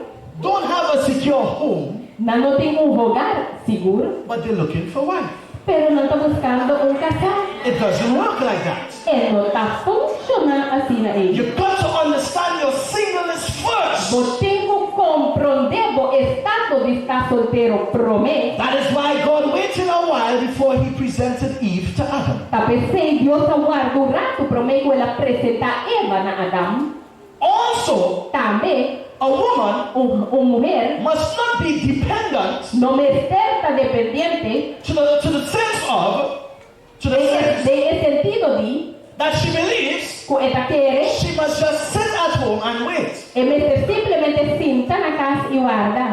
Don't have a secure home. Nan no tin un hogar sigur. But they're looking for wife. Pero nan ta buskando un kasá. It doesn't work like that. E no ta funshoná asina ei. You got to understand your singleness first. Bo tin ku komprondé bo estado di sta soltero promé. That is why God waited a while before he presented Eve to Adam. Ta p'esei Dios a warda un ratu promé ku el a presentá Eva na Adam. Also, Tambe, a woman un un muher must not be dependent no mester ta dependiente to the to the sense of to the den e sense den e sentido di that she believes ku e ta kere she must just sit at home and wait e mester simplemente sinta na kas i warda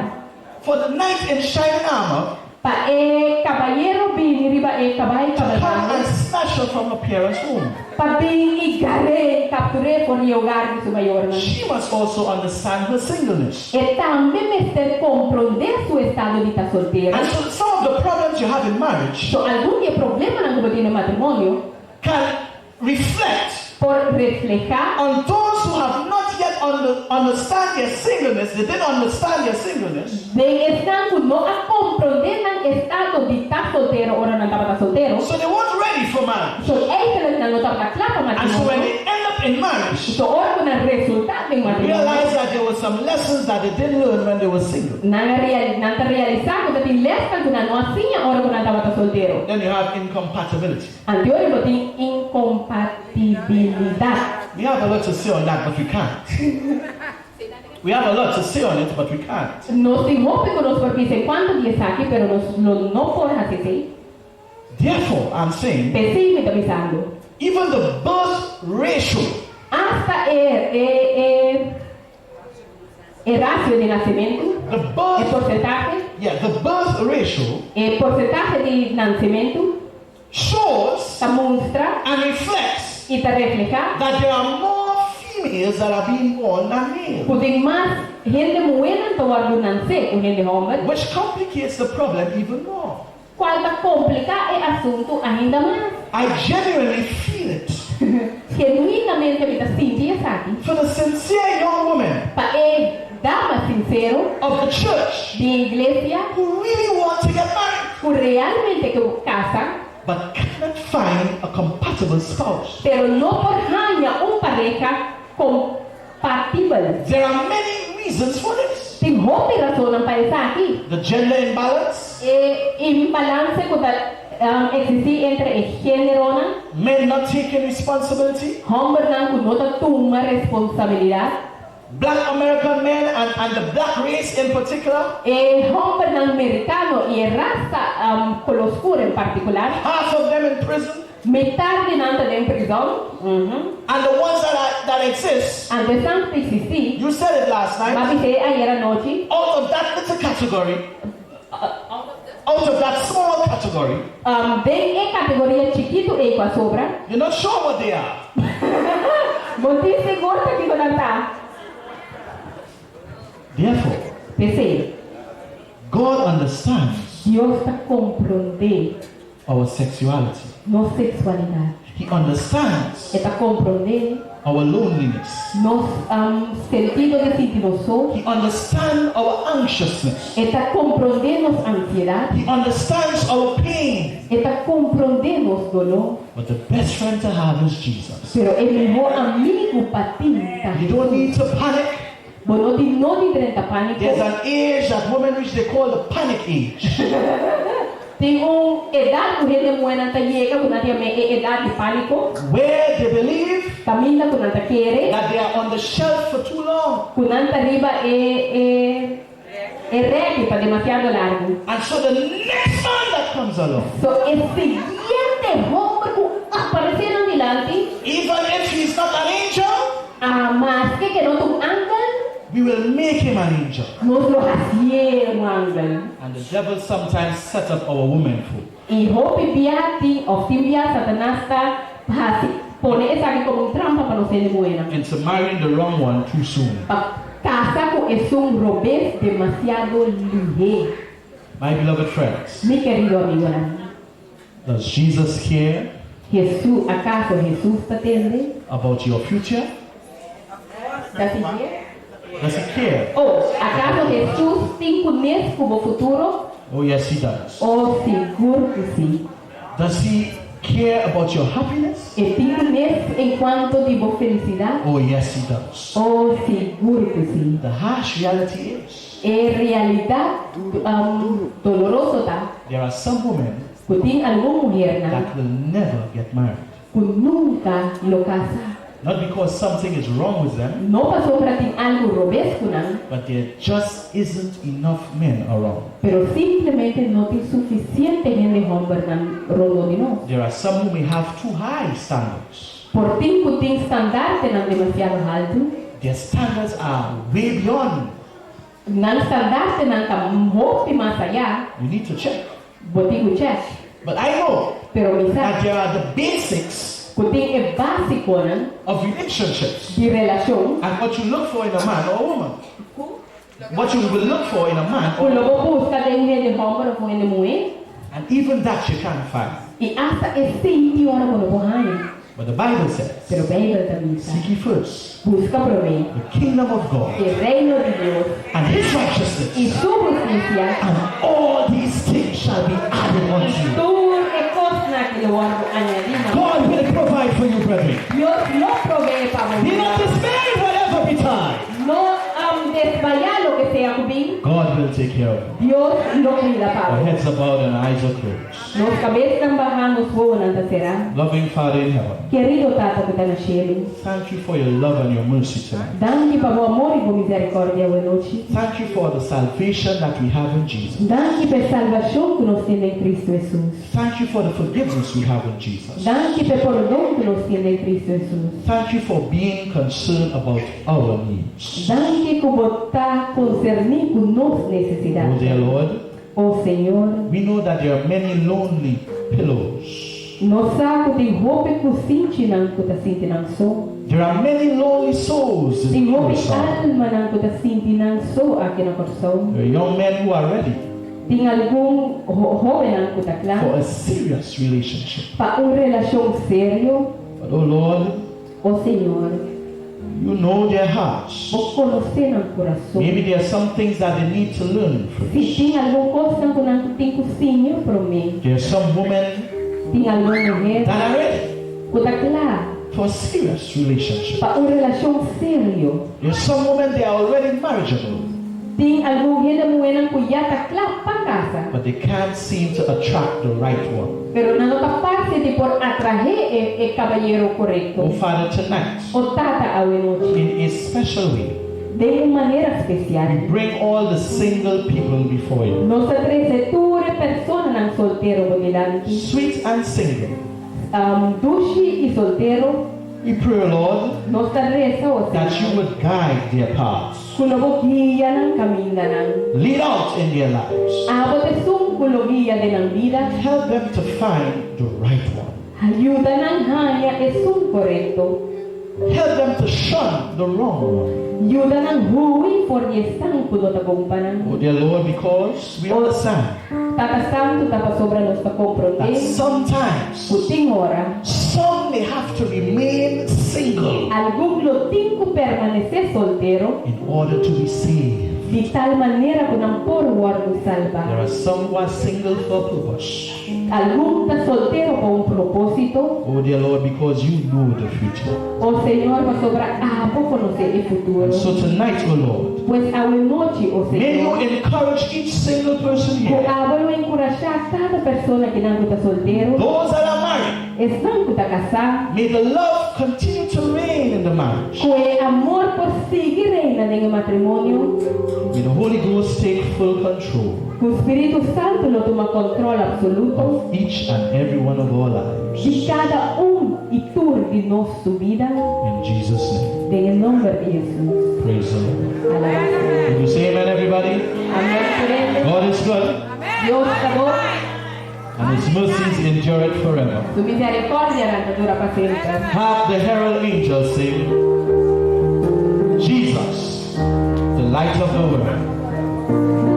for the knight in shining armor pa e kabayero bini riba e kabai to come kabalgando and snatch her from her parents' home. pa bin i gar'é i kaptur'é for di e hogar di su mayornan. She must also understand her singleness. E tambe mester komprondé su estado di ta soltero. And so some of the problems you have in marriage So algun di e problemanan ku bo tin den matrimonio can reflect por reflehá on those who have not yet under, understand their singleness, they didn't understand their singleness, den esnan ku no a komprondé nan estado di ta soltero ora nan tabata soltero. so they weren't ready for marriage. So eigenlijk nan no tabata kla pa And so when matrimonio. they end up in marriage, So ora ku nan resultá den matrimonio, realize that there were some lessons that they didn't learn when they were single. nan a real, nan ta realisá ku ta tin lèsnan ku nan no a siña ora ku nan tabata soltero. Then you have incompatibility. Anto ora bo tin inkompatibilidat. We have a lot to say on that, but we can't. We have a lot to say on it, but we can't. Nos tin hopi ku nos por bisa enkuanto di esaki, pero nos lo no por hasi esei. Therefore, I'm saying, P'esei mi ta bisando, even the birth ratio asta e e e e rasio di nasementu, the e birth, porsentahe, yeah, the birth ratio e porsentahe di nansementu shows ta mustra and reflects i ta reflehá that there are more females that are being born than males, ku tin mas hende muhénan ta wòrdu nansé ku hende hòmber, which complicates the problem even more. kual ta kompliká e asuntu ainda mas. I genuinely feel it Genuinamente mi ta sinti esaki. for the sincere young women Pa e dama sinsero of the church di e iglesia who really want to get married ku realmente ke kasa but cannot find a compatible spouse. pero no por haña un pareha kompatibel. There are many reasons for this. Tin hopi rasonnan pa esaki. The gender imbalance, E imbalanse ku ta eksistí entre e géneronan. men not taking responsibility, Hòmbernan ku no ta tuma responsabilidat. Black American men and and the black race in particular. E hòmbernan merikano i e rasa koló skur en partikular. Half of them in prison. Mitar di nan ta den prizòn. And the ones that are that exist. Anto esnan ku ta eksistí. You said it last night. M'a bis'é ayera nochi. Out of that little category. Out of that small category. Den e kategoria chikitu ei ku a sobra. You're not sure what they are. Bo tin sigur ta kiko nan ta. Therefore. P'esei. God understands. Dios ta komprondé. Our sexuality. Nos seksualidat. He understands. E ta komprondé. Our loneliness. Nos sentido di sinti nos so. He understands our anxiousness. E ta komprondé nos ansiedat. He understands our pain. E ta komprondé nos doló. But the best friend to have is Jesus. Pero e mihó amigu pa tin ta You don't Hesus. need to panic. Bo no tin nodi drenta pániko. There's an age that women reach they call the panic age. Tin un edat ku hende muhénan ta yega ku nan ta yam'é e edat di pániko. Where they believe. Kaminda ku nan ta kere. That they are on the shelf for too long. Ku nan ta riba e e e rèki pa demasiado largu. And so the next man that comes along. So e siguiente hòmber ku aparesé nan dilanti. Even if he's not an angel. A maske ke no ta un angel. We will make him an angel. Nos lo hasié un angel. And the devil sometimes set up our women folk. I hopi bia tin of tin bia Satanas ta hasi pone esaki komo un trampa pa nos hende muhénan. Into marrying the wrong one too soon. Pa kasa ku esun robes demasiado lihé. My beloved friends. Mi kerido amigonan. Does Jesus care? Hesus, akaso Hesus ta tende? About your future? Does he care? Does he care? Oh, akaso Hesus tin kunes ku bo futuro? Oh yes he does. Oh, sigur ku si. Does he care about your happiness? E tin kunes en kuanto di bo felisidat? Oh, yes, he does. Oh, sigur ku si. The harsh reality is. E realidat doloroso ta. There are some women. Ku tin algun muhernan. That will never get married. Ku nunka lo kasa. Not because something is wrong with them. No pasobra tin algu robes ku nan. But there just isn't enough men around. Pero simplemente no tin sufisiente hende hòmbernan rondó di nos. There are some who may have too high standards. Por tin ku tin standartenan demasiado haltu. Their standards are way beyond. Nan standartenan ta hopi mas ayá. You need to check. Bo tin ku chèk. But I know. Pero mi sa. That there are the basics. Ku tin e básikonan. Of relationships. Di relashon. And what you look for in a man or a woman. Ku. What you will look for in a man Ku or. lo bo buska den un hende hòmber òf un hende muhé. And even that you can't find. I asta esei tin ora bo no por haña. But the Bible says. Pero Beibel ta bisa. Seek ye first. Buska promé. The kingdom of God. E reino di Dios. And his righteousness. I su hustisia. And all these things shall be added unto you. I tur e kosnan aki lo wòrdu añadí na bo. God will provide for you, brethren. Dios lo proveé pa bo. Be not dismayed whatever betide. No desmayá loke sea ku bin. God will take care of you. Dios lo kuida pa bo. Our heads are bowed and eyes are closed. Nos kabesnan bahá, nos wowonan ta será. Loving Father in heaven. Kerido Tata ku ta na shelu. Thank you for your love and your mercy tonight. Danki pa bo amor i bo misericordia awe nochi. Thank you for the salvation that we have in Jesus. Danki pa e salbashon ku nos tin den Kristu Hesus. Thank you for the forgiveness we have in Jesus. Danki pa e pordon ku nos tin den Kristu Hesus. Thank you for being concerned about our needs. Danki ku bo ta konserní ku nos nesesidatnan. Oh dear Lord. O Señor. We know that there are many lonely pillows. Nos sa ku tin hopi kusinchinan ku ta sinti nan so. There are many lonely souls in Tin hopi Curaçao. almanan ku ta sinti nan so aki na Kòrsou. There are young men who are ready. Tin algun hóbennan ku ta kla. For a serious relationship. Pa un relashon serio. But oh Lord. O Señor. You know their hearts. Bo konosé nan kurason. Maybe there are some things that they need to learn first. Si tin algun kosnan ku nan tin ku siña promé. There are some women. Tin algun muher. That are ready. Ku ta kla. For a serious relationship. Pa un relashon serio. There are some women they are already marriageable. Tin algun hende muhénan ku ya ta kla pa kasa. But they can't seem to attract the right one. Pero nan no ta parse di por atrahé e e kabayero korekto. Oh Father, tonight. O Tata, awe nochi. In a special way. Den un manera spesial. We bring all the single people before you. Nos ta trese tur e personanan soltero bo dilanti. Sweet and single. Dushi i soltero. We pray, O Lord. Nos ta resa, O Señor. That you would guide their paths. Ku lo bo guia nan kamindanan. Lead out in their lives. Abo ta esun ku lo guia den nan bida. Help them to find the right one. Yuda nan haña esun korekto. Help them to shun the wrong one. Yuda nan hui for di esnan ku no ta bon pa nan. Oh dear Lord, because we understand. Tata Santu ta pasobra nos ta komprondé. That sometimes. Ku tin ora. Some may have to remain single. Algun lo tin ku permanesé soltero. In order to be saved. Di tal manera ku nan por wòrdu salbá. There are some who are single for a purpose. Algun ta soltero pa un propósito. Oh dear Lord, because you know the future. O Señor, pasobra abo konosé e futuro. And so tonight, O Lord. Pues awe nochi, o Señor. May you encourage each single person Ku here. abo lo enkurashá kada persona kinan ku ta soltero. Those that are married. Esnan ku ta kasá. May the love continue to reign in the marriage. Ku e amor por sigui reina den e matrimonio. May the Holy Ghost take full control. Ku Spiritu Santu lo tuma control absoluto. Of each and every one of our lives. Di cada un y tur di nos su bida. In Jesus name. Den e nomber di Jesus. Praise the Lord. Alaba Señor. Can you say amen everybody? Amen tur hende. God is good. Dios ta bon. And his mercies endureth forever. Su misericordianan ta dura pa semper. Hark the herald angels sing, Jesus, the light of the world.